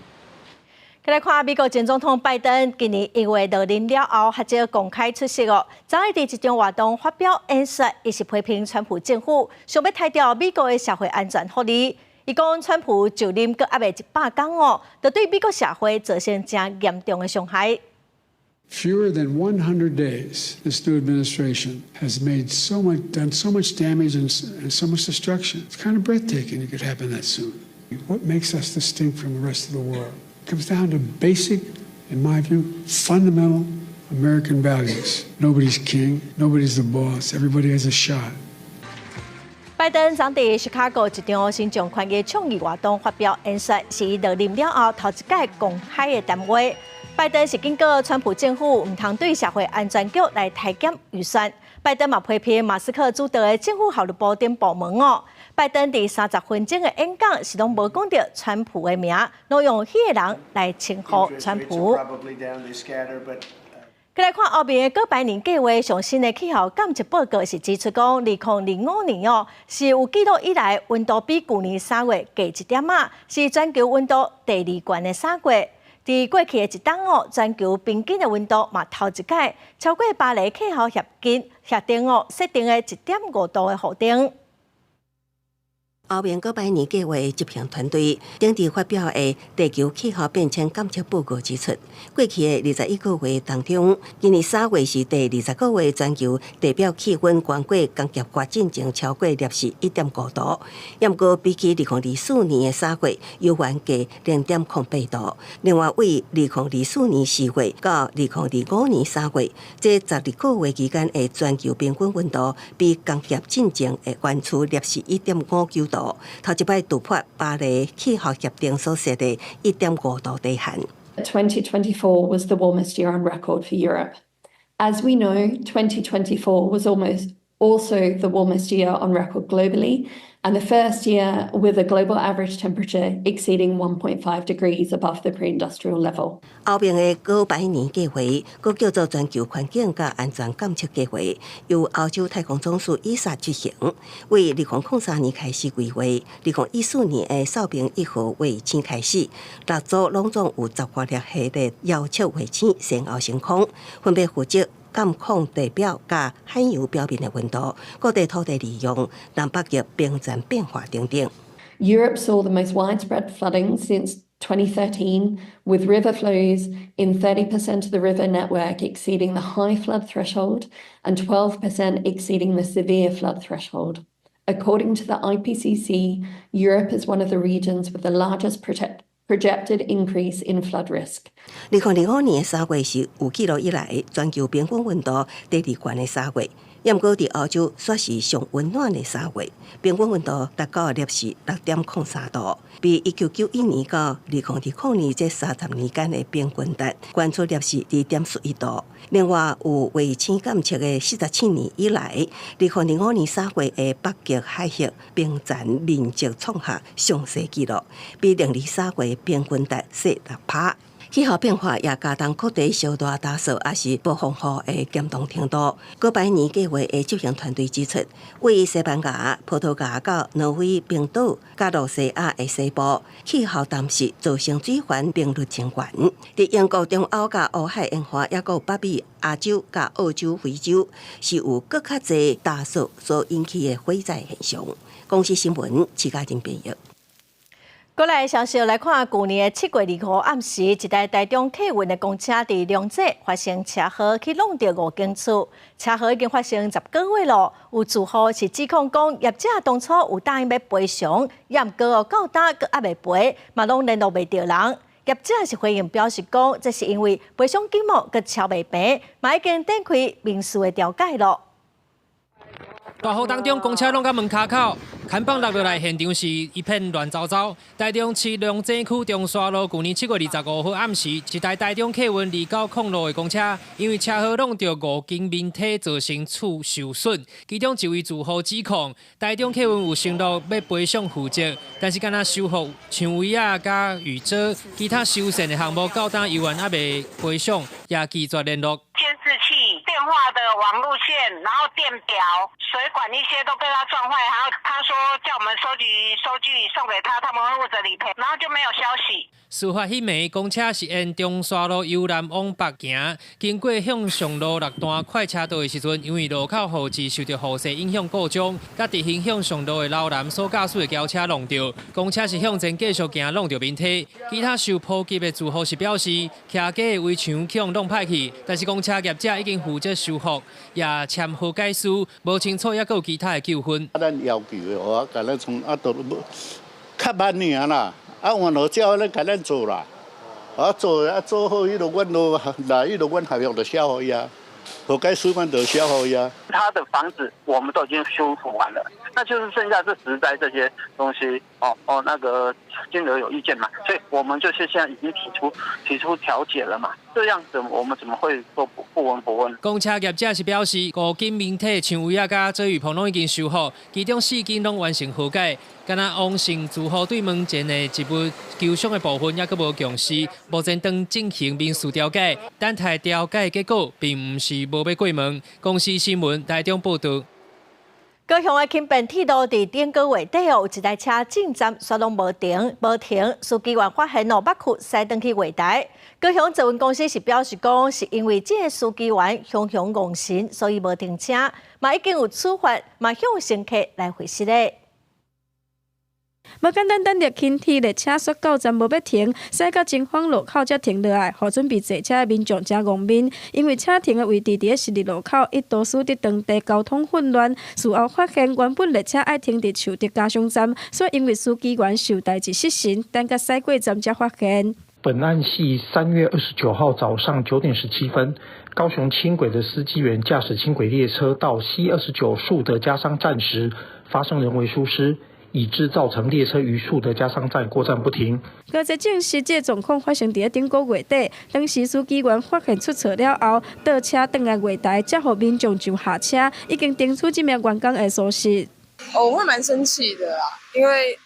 S2: 來看美國前總統拜登今年1月落任了後，較少公開出席哦。昨日佇一場活動發表演說，伊是批評川普政府想欲刣掉美國的社會安全福利。伊講川普就任閣猶未100工哦，就對美國社會造成誠嚴重的傷害。
S5: Fewer than 100 days, this new administration has made so much, done so much damage and so much destruction. It's kind of breathtaking it could happen that soon. What makes us distinct from the rest of the world? It comes down to basic, in my view, fundamental American values. Nobody's king, nobody's the boss, everybody has a shot.
S2: 拜登昨佇芝加哥一場身障權益倡議活動發表演說，是伊落任了後頭一擺公開的談話。拜登是警告川普政府毋通對社會安全局來刣減預算。拜登嘛批評馬斯克主導的政府效率部等部門哦。拜登佇30分鐘的演講是攏無講著川普的名，攏用彼个人來稱呼川普。閣來看歐盟的過百年計畫上新的氣候監測報告是指出講，2025年哦是有記錄以來溫度比舊年3月低一點仔，是全球溫度第二懸的3月。佇過去的一冬哦，全球平均的溫度嘛頭一擺超過巴黎氣候協定哦設定的1.5度的予定。
S14: 歐盟過百年計畫執行團隊頂日發表的地球氣候變遷監測報告指出，過去的21個月當中，今年3月是第20個月全球地表氣溫懸過工業化進前超過攝氏1.5度，毋過比起2024年的3月，猶原低0.08度。另外，對2024年4月到2025年3月這12個月期間的全球平均溫度，比工業進前的懸出攝氏1.59度。頭一擺突破巴黎氣候協定所設的1.5度底限。
S22: 2024 was the warmest year on record for Europe. As we know, 2024 was almost also the warmest year on record globally, and the first year with a global average temperature exceeding 1.5 degrees above the pre-industrial level.
S14: 歐盟的過百年計畫，閣叫做全球環境佮安全監測計劃，由歐洲太空總署 ESA 執行，為2003年開始規劃，2014年的哨兵1號衛星開始，六組攏總有10外粒系列遙測衛星先後升空，分別負責監控地表佮海洋表面的溫度、各地土地利用、南北極冰層變化等等。
S22: Europe saw the most widespread flooding since 2013, with river flows in 30% of the river network exceeding the high flood threshold and 12% exceeding the severe flood threshold. According to the IPCC, Europe is one of the regions with the largest projected increase in flood risk.
S14: 2025年3月是有記錄以來全球平均溫度第二懸的3月，毋過佇歐洲煞是上溫暖的3月，平均溫度達到攝氏6.03度，比1991年到2020年這30年間的平均值懸出攝氏2.41度。另外，有衛星監測的47年以來，2025年3月的北極海峽冰層面積創下上細紀錄，比歷年3月平均值細6%。氣候變化也加重各地燒熱大雪，抑是暴風雨的嚴重程度。過百年計畫的執行團隊指出，位西班牙、葡萄牙到挪威、冰島、佮露西亞的西部，氣候凍蝕造成水環頻率增懸。佇英國中歐佮烏海沿岸，抑閣有北美、亞洲佮澳洲、非洲，是有閣較濟大雪所引起的火災現象。公視新聞，徐嘉玲編譯。
S2: 過來消息來看，舊年的7月25暗時，一台台中客運的公車佇龍井發生車禍，去挏著五間厝，車禍已經發生10個月咯。有住戶是指控講，業者當初有答應欲賠償，毋過到今閣猶未賠，嘛攏聯絡袂著人。業者是回應表示講，這是因為賠償金額閣超袂平，嘛已經展開民事的調解咯。
S23: 大雨當中，公車挏到門跤口，
S3: 看板落落來，現場是一片亂糟糟。台中市龍井區中山路，舊年7月25號暗時，一台台中客運2906的公車，因為車禍弄著五根面體，造成厝受損。其中一位住戶指控，台中客運有承諾欲賠償負責，但是干焦修復牆圍仔佮雨遮，其他修繕的項目到今猶原猶未賠償，也拒絕聯絡。
S7: 監視器、電話的網路線，然後電表、水管一些都被他撞壞，然後他說叫我們收集收據送給他，他們會負責理賠，然後就沒有消息。
S3: 事發彼暝，公車是沿中山路由南往北行，經過向上路六段快車道的時陣，因為路口號誌受著雨勢影響故障，佮直行向上路的老男所駕駛的轎車挵著，公車是向前繼續行，挵著面體。其他受波及的住戶是表示，徛家的圍牆予人弄歹去，但是公車業者已經負責修復，也簽和解書，無清楚猶閣有其他的糾紛。
S23: 咱要求的話，共咱從啊都較慢爾啦。啊，原來照咧共咱做啦，啊做啊做好，彼落阮都來，彼落阮合約就寫予伊啊，和解書阮就寫予伊啊。
S24: 他的房子我們都已經修復完了，那就是剩下這石材這些東西，哦哦，那個金額有意見嘛，所以我們就是現在已經提出調解了嘛，這樣子我們怎麼會說不聞不問？
S3: 公車業者是表示，五根面體牆圍仔佮遮雨棚攏已經修好，其中四根攏完成和解。敢若王姓住戶對門前的一物受傷的部分，猶閣無共識，目前正進行民事調解，等待調解結果，並毋是無欲過問。公視新聞台中報導。
S2: 高雄的輕便鐵路佇頂個月底哦，有一台車進站煞攏無停無停，司機員發現哦，目窟駛轉去月台。高雄捷運公司是表示講，是因為這个司機員雄雄戇神，所以無停車，嘛已經有處罰，嘛向乘客來回釋咧。
S25: 無簡單，等著輕鐵列車煞到站無欲停，駛到前方路口才停落來，予準備坐車的民眾誠戇面。因為車停的位置佇咧十字路口，一度使得當地交通混亂。事後發現，原本列車愛停佇樹德嘉松站，煞因為司機員受代誌失神，等甲駛過站才發現。
S26: 本案係3月29號早上9點17分，高雄輕軌的司機員駕駛輕軌列車到 C29樹德家商站時，發生人為疏失。以致造成列車於樹德家商站過站不停。
S25: 高捷證實這個狀況發生佇咧頂個月底，當時司機員發現出錯了後，倒車轉來月台，才予民眾上下車，已經定出這名員工的疏失。
S27: 哦，我會蠻生氣的啦，因為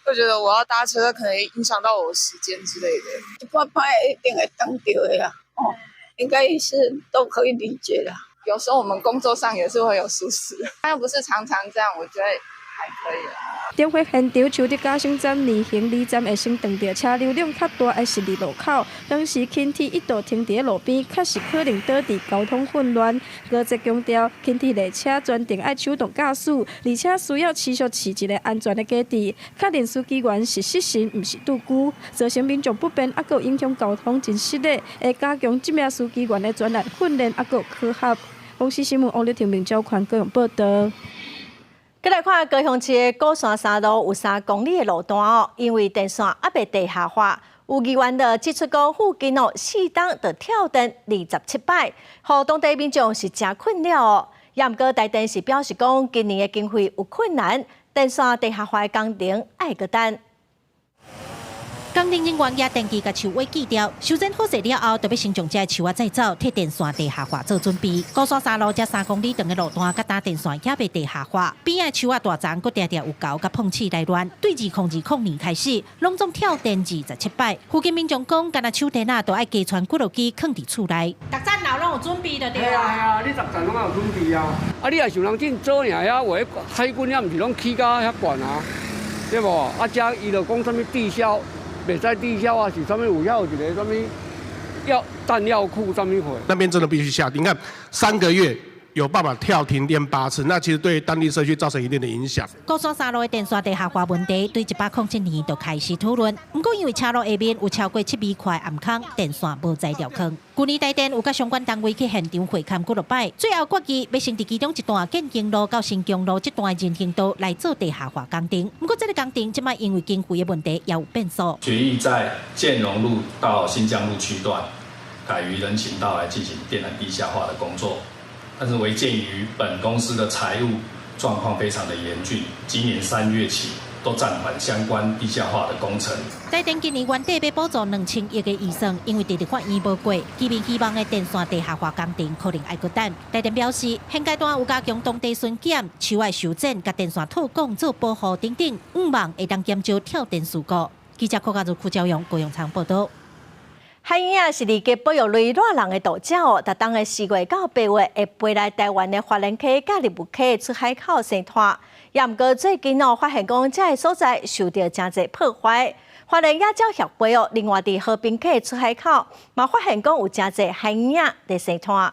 S27: 會覺得我要搭車，可能影響到我時間之類的。
S28: 一擺擺一定會擋著的啦，哦，應該是都可以理解啦。
S27: 有時候我們工作上也是會有疏失，他又不是常常這樣，我覺得還可以啦。
S25: 點火現場樹德嘉松站連行二站會先撞著車流量較大的十字路口，當時輕鐵一度停佇咧路邊，確實可能導致交通混亂。高捷強調，輕鐵列車全程愛手動駕駛，而且需要持續飼一个安全的機制，確認司機員是失神，毋是搌龜，造成民眾不便，猶閣影響交通，真失禮。會加強這名司機員的專案訓練，猶閣考核。公視新聞王麗婷、明昭寬高雄報導。
S2: 閣來看高雄市的鼓山三路有3公里的路段哦，因為電線猶未地下化，有議員就指出講，附近哦四冬就跳電27擺，予當地民眾是誠困擾哦。也毋過台電是表示講，今年的經費有困難，電線地下化的工程愛閣等。
S29: 工程人員舉電鋸共樹尾鋸掉，修剪好勢了後，就欲先將這樹仔載走，替電線地下化做準備。鼓山三路這3公里長的路段，佮今電線猶未地下化，邊仔樹仔大叢，閣定定有猴佮碰刺來亂。對2020年開始，攏總跳電27擺。附近民眾講，干焦手電仔都愛加賰幾落支，囥佇厝內。
S30: 逐層樓攏有準備就對
S31: 啊。係啊，你逐層攏有準備啊。啊，你若想人真早爾遐話，海軍遐毋是攏起甲遐懸啊？對無？啊，遮伊就講啥物地下。袂使地下啊，是啥物有遐有一个啥物藥彈藥庫啥物貨？
S32: 那邊真的必須下。你看3個月有辦法跳停電8次，那其實對當地社區造成一定的影響。
S29: 鼓山三路的電線地下化問題，對107年就開始討論。毋過因為車路下面有超過7米寬暗坑，電線無材料囥。去年台電有佮相關單位去現場會勘幾落擺，最後決議欲先佇其中一段建興路到新疆路這段人行道來做地下化工程。毋過這个工程這擺因為經費的問題，也有變數。
S33: 決議在建榮路到新疆路區段，改於人行道來進行電纜地下化的工作，但是惟鑑於本公司的財務狀況非常的嚴峻，今年3月起都暫緩相關地下化的工程。
S29: 台電今年原底欲補助2000億的預算，因為佇立法院無過，居民希望的電線地下化工程可能愛閣等。台電表示，現階段有加強當地巡檢、樹仔修剪、共電線套管做保護等等，向望會當減少跳電事故。記者郭家如、邱朝陽、高永昌報道。
S2: 海鶯是二級保育類賴人的渡鳥哦，逐冬的4月到8月會飛來台灣的花蓮溪佮立霧溪出海口生湠。也毋過最近哦，發現講這个所在受著誠濟破壞。花蓮野鳥協會哦，另外佇和平溪出海口嘛發現講有誠濟海鶯佇生湠。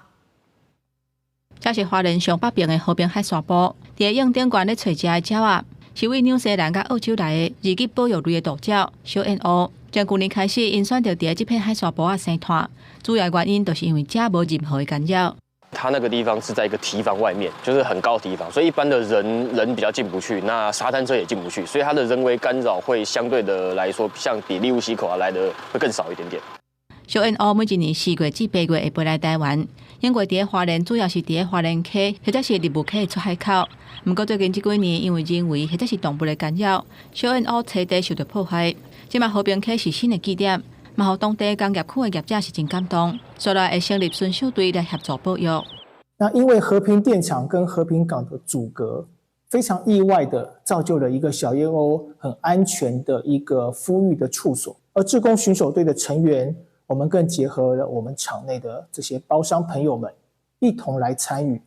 S10: 這是花蓮上北爿的和平海沙埔，佇個湧頂懸咧揣食的鳥仔，是對紐西蘭佮澳洲來的二級保育類的渡鳥小燕鷗。從舊年開始，𪜶選擇佇個這片海沙埔仔生湠，主要原因就是因為遮無任何的干擾。
S1: 它那個地方是在一個堤防外面，就是很高堤防，所以一般的人比較進不去，那沙灘車也進不去，所以它的人為干擾會相對的來說，像比立霧溪口啊來的會更少一點點。
S10: 小燕鷗每一年4月至8月會飛來台灣，因為佇個花蓮主要是佇個花蓮溪或者是立霧溪的出海口。毋過最近這幾年，因為人為或者是動物的干擾，小燕鷗棲地受著破壞。這馬和平溪是新的據點，嘛予當地工業區的業者是真感動，所以會成立巡守隊來協助保育。
S4: 那因為和平電廠跟和平港的阻隔，非常意外的造就了一個小燕鷗很安全的一個孵育的處所。而志工巡守隊的成員，我們更結合了我們場內的這些包商朋友們，一同來參與。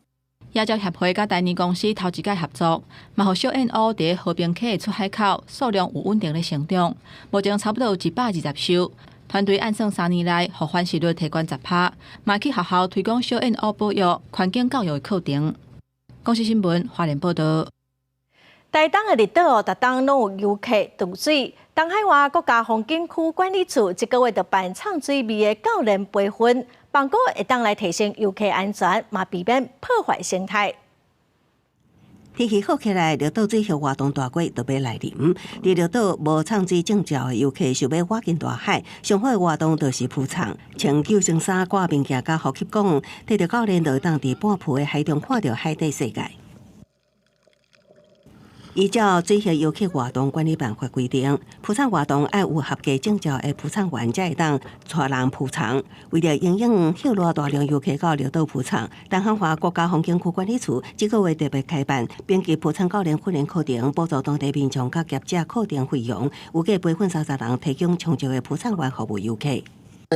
S10: 野鳥協會佮台泥公司頭一擺合作，嘛予小燕鷗佇和平溪的出海口數量有穩定咧成長，目前差不多有120隻。團隊按算3年內，予繁殖率提懸10%，嘛去學校推廣小燕鷗保育、環境教育的課程。公視新聞花蓮報道。
S2: 台東的綠島哦，逐冬攏有遊客渡水。東海岸國家風景區管理處這個月就辦藏水味的教練培訓，幫助會當來提升遊客安全，嘛避免破壞生態。
S14: 天氣好起來，綠島水域活動大季就欲來臨。佇綠島無藏水證照的遊客想欲倚近大海，上好的活動就是浮藏，穿救生衫、掛面鏡、佮呼吸管，綴著教練就會當佇半浮的海中看著海底世界。依照水域遊客活動管理辦法規定，浮藏活動愛有合格證照的浮藏員才會當帶人浮藏。為著因應歇熱大量遊客到綠島浮藏，東海岸國家風景區管理處這個月特別開辦丙級浮藏教練訓練課程，補助當地民眾佮業者課程費用，預計培訓30人，提供充足的浮藏員服務遊客。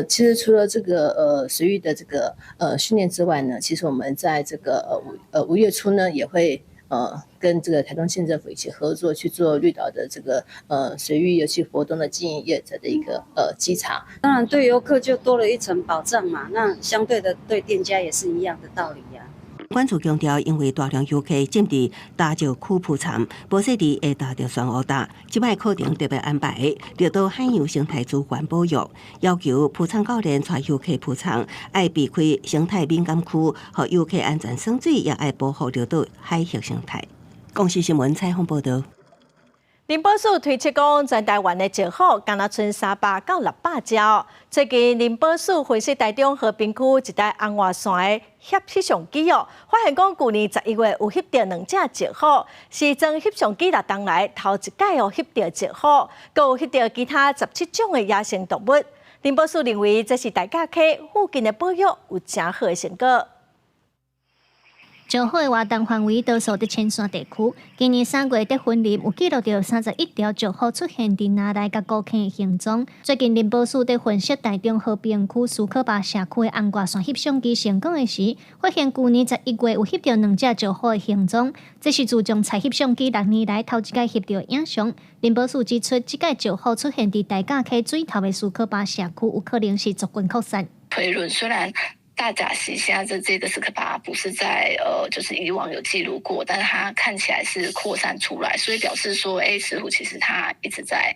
S6: 其實除了這個水域的這個訓練之外呢，其實我們在這個5月初呢，也會跟這個台東縣政府一起合作去做綠島的這個水域遊憩活動的經營業者的一個稽查。
S8: 當然對遊客就多了一層保障嘛，那相對的對店家也是一樣的道理呀。
S14: 管處強調，因為大量遊客進佇礁石區浮藏，無細膩會踏著漩渦礁。這擺課程特別安排綠島海洋生態資源保育，要求浮藏教練帶遊客浮藏，愛避開生態敏感區，予遊客安全耍水，也愛保護綠島海域生態。公視新聞採訪報道。
S2: 林保署推測講，全台灣的石虎敢若賰300到600隻。最近林保署分析台中和平區一台紅外線的翕相機哦，發現講舊年11月有翕著兩隻石虎，是裝翕相機六冬來頭一擺哦翕著石虎，閣有翕著其他17種的野生動物。林保署認為這是大甲溪附近的保育有誠好的成果。
S9: 石虎的活動範圍多數佇淺山地區。今年3月佇雲林有記錄著31條石虎出現佇林內佮高坑的行蹤。最近林保署佇分析台中和平區蘇克壩社區的紅外線翕相機成果的時，發現舊年11月有翕著兩隻石虎的行蹤。這是自從採翕相機6年來頭一擺翕著影像。林保署指出，這擺石虎出現佇大甲溪水頭的蘇克壩社區，有可能是族群擴散。
S11: 推論雖然大甲溪現在這個斯科巴不是在就是以往有記錄過，但是它看起來是擴散出來，所以表示說，哎，石虎其實它一直在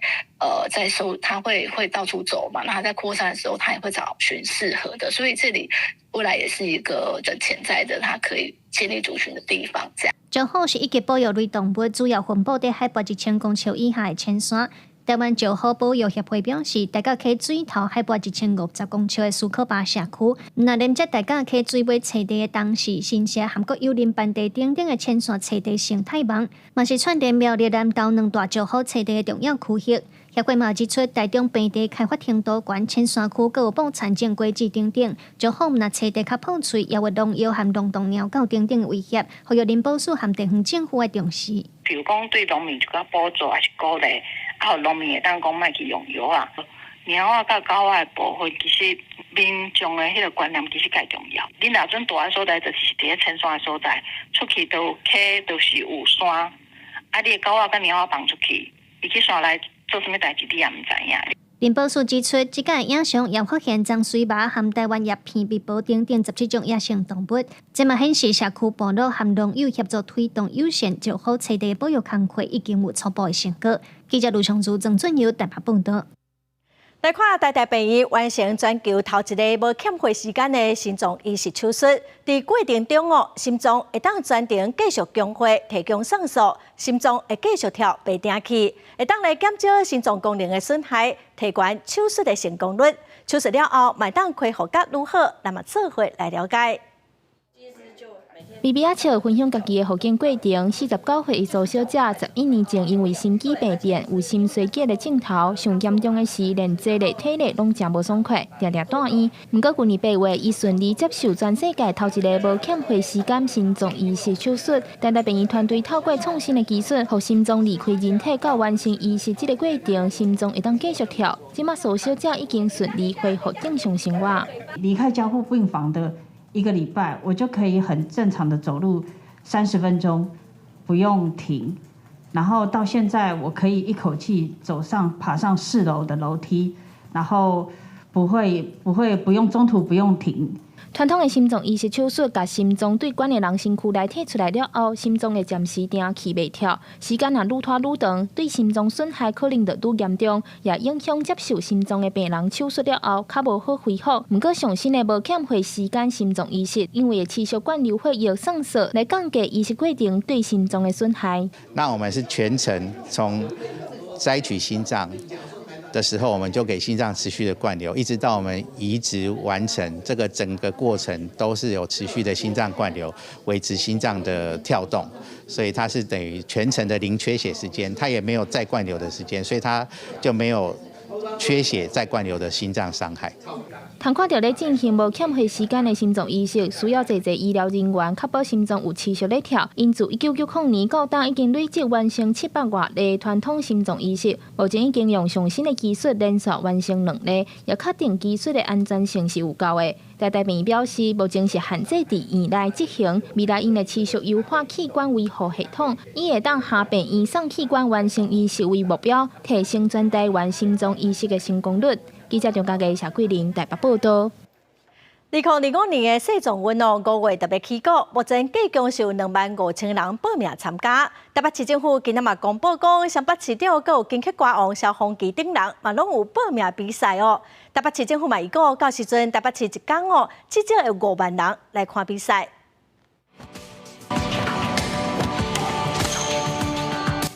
S11: 收，它會到處走嘛，那它在擴散的時候，它也會找尋適合的，所以這裡未來也是一個的潛在的，它可以建立族群的地方。這樣。
S9: 石虎是一級保育類動物，主要分布佇海拔1000公尺以下的淺山。台灣石虎保育協會表示，大甲溪水頭海拔1050公尺的蘇可巴社區，若連接大甲溪水尾棲地的東勢、新社、含閣友林盆地等等的淺山棲地生態網，嘛是串聯苗栗南投兩大石虎棲地的重要區域。協會嘛指出，台中平地開發程度懸，淺山區閣有布田種果子等等，石虎毋但棲地較破碎，也有農藥和龍洞貓狗等等的威脅，呼籲林保署和地方政府的重視。
S5: 比如講對農民一寡補助，抑是鼓勵，啊，予農民會當講莫去用藥啊。貓仔佮狗仔的部分，其實民眾的彼個觀念其實較重要。恁若陣住的所在，就是佇咧淺山的所在，出去都有溪，都是有山。啊，你的狗仔佮貓仔放出去，伊去山內做啥物代誌，你也毋知影。
S9: 林保署指出，這擺野象也發現棕水蝮和台灣葉片蜜婆等等17種野生動物，這嘛顯示社區部落和農友協助推動友善石虎棲地保育工課已經有初步的成果。記者盧松如、曾俊友台北報導。
S2: 來看台大病院完成全球頭一例無欠血時間的心臟移植手術，佇過程中哦，心臟會當全程繼續供血，提供酸素，心臟會繼續跳袂停去，會當來減少心臟功能的損害，提懸手術的成功率。手術了後，嘛會當恢復甲愈好，咱嘛做伙來了解。
S7: 微微仔笑分享家己的復健過程。49歲的蘇小姐，11年前因為心肌病變，有心衰竭的症頭，上嚴重的是連坐力、體力攏誠無爽快，定定住院。毋過舊年8月，伊順利接受全世界頭一例無欠血時間心臟移植手術。台大病院團隊透過創新的技術，予心臟離開人體到完成移植這个過程，心臟會當繼續跳。這馬蘇小姐已經順利恢復正常生活。
S12: 離開加護病房的一個禮拜，我就可以很正常的走路30分鐘，不用停。然後到現在，我可以一口氣走上爬上4樓的樓梯，然後不會不用中途不用停。
S7: 傳統的心臟移植手術，共心臟對管的人身軀內提出來了後，心臟會暫時停氣袂跳，時間若愈拖愈長，對心臟損害可能就愈嚴重，也影響接受心臟的病人手術了後較無好恢復。毋過上新的無欠血時間心臟移植，因為會持續灌流血液酸素來降低移植過程對心臟的損害。
S13: 那我們是全程從摘取心臟的時候，我們就給心臟持續的灌流，一直到我們移植完成，這個整個過程都是有持續的心臟灌流，維持心臟的跳動，所以它是等於全程的零缺血時間，它也沒有再灌流的時間，所以它就沒有缺血再灌流的心臟傷害。
S7: 通看著咧進行無欠血時間的心臟移植，需要濟濟醫療人員確保心臟有持續咧跳。𪜶自1990年到今已經累積完成700外例傳統心臟移植，目前已經用上新的技術連續完成兩例，也確定技術的安全性是有夠的。台大病院表示，目前是限制佇院內執行，未來𪜶會持續優化器官維護系統，以會當予病院送器官完成移植為目標，提升全台灣心臟移植的成功率。記者張家傑、謝桂玲台北報導。
S2: 2025年的世壯運哦，5月特別起鼓，目前計共是有25,000人報名參加。台北市政府今仔嘛公布講，雙北市長閣有金曲歌王蕭芳琪等人嘛攏有報名比賽哦。台北市政府嘛預估，到時陣台北市一工哦，至少有5萬人來看比賽。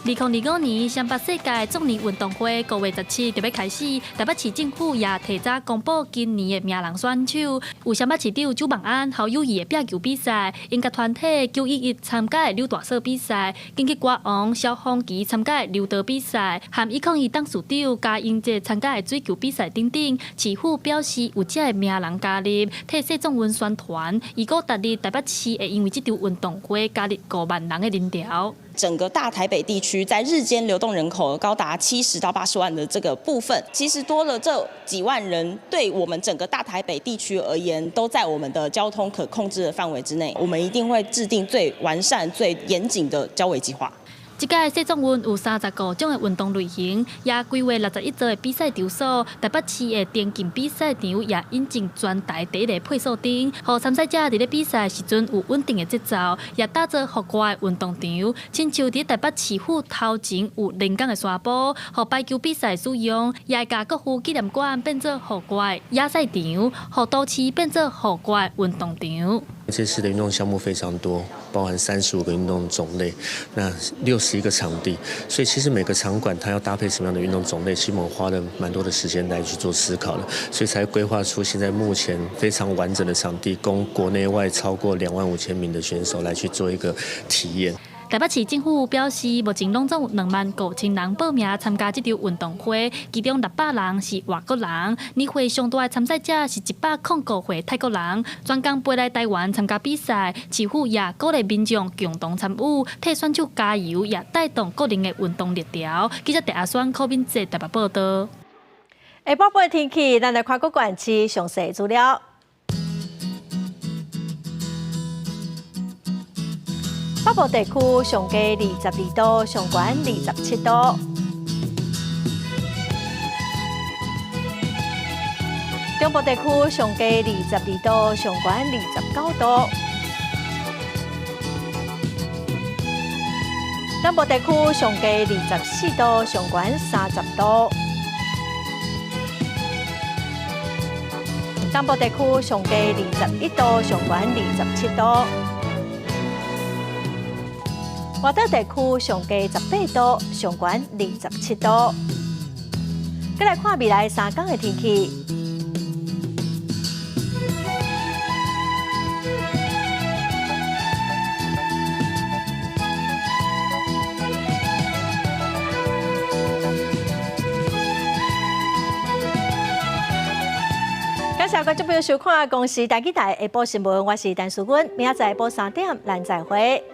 S15: 2025年雙北世界壯年運動會5月17就欲開始，台北市政府也提早公布今年的名人選手，有雙北市長周孟安侯友宜的壁球比賽，音樂團體911參加的溜大索比賽，金曲歌王蕭芳琪參加的柔道比賽，和101董事長江英哲參加的水球比賽等等。市府表示有這个名人加入，替世壯運宣傳，預估逐日台北市會因為這場運動會加入5萬人的人潮。
S16: 整個大台北地區在日間流動人口高達70到80萬的這個部分，其實多了這幾萬人，對我們整個大台北地區而言，都在我們的交通可控制的範圍之內。我們一定會制定最完善、最嚴謹的交維計劃。
S15: 這屆世壯運有35種的運動類型，也規劃61座的比賽場所。台北市的田徑比賽場也引進全台第一个配速燈，予參賽者佇咧比賽時陣有穩定的節奏。也打造戶外運動場，親像佇台北市府頭前有連崗的沙坡，予排球比賽使用，也會共國父紀念館變做戶外野賽場，予都市變做戶外運動場。
S3: 這次的運動項目非常多，包含35個運動種類，那61個場地，所以其實每個場館它要搭配什麼樣的運動種類，其實我們花了蠻多的時間來去做思考的，所以才規劃出現在目前非常完整的場地，供國內外超過25,000名的選手來去做一個體驗。
S15: 台北市政府表示，目前攏總有25,000人報名參加這場運動會，其中600人是外國人。年歲上大的參賽者是105歲泰國人，專工飛來台灣參加比賽。市府也鼓勵民眾共同參與，替選手加油，也帶動國人的運動熱潮。記者鄭阿雙、柯敏哲台北報導。
S2: 下晡的天氣，咱來看各縣市詳細資料。北部地區上低22度，上懸27度。中部地區上低22度，上懸29度。南部地區上低24度，上懸30度。東部地區上低21度，上懸27度。外島地區上低18度，上懸27度。閣來看未來3工的天氣。感謝觀眾朋友收看《公視台語台》下晡新聞，我是陳淑君，明仔載下晡3點，咱再會。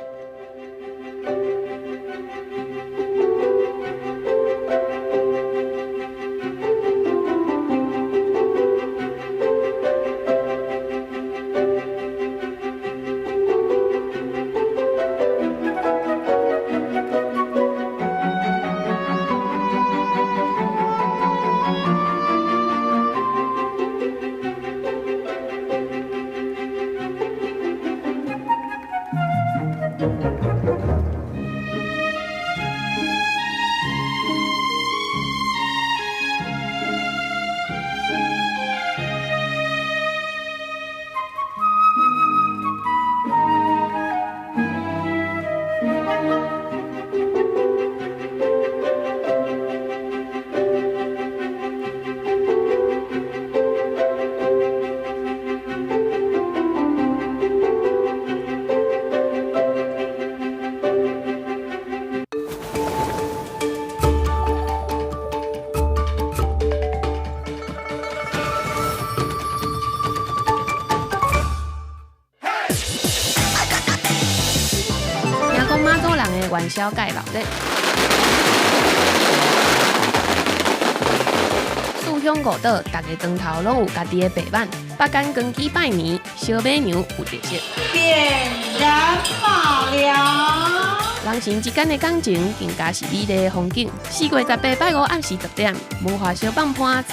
S17: 聽講媽祖人的元宵蓋鬧熱，四鄉五島，逐个庄頭攏有家己的白板。北港光機拜年，燒馬娘有特色。
S18: 點燃馬寮。
S17: 人神之間的感情更加是美麗的風景。4月18拜五暗時10點，文化小放伴。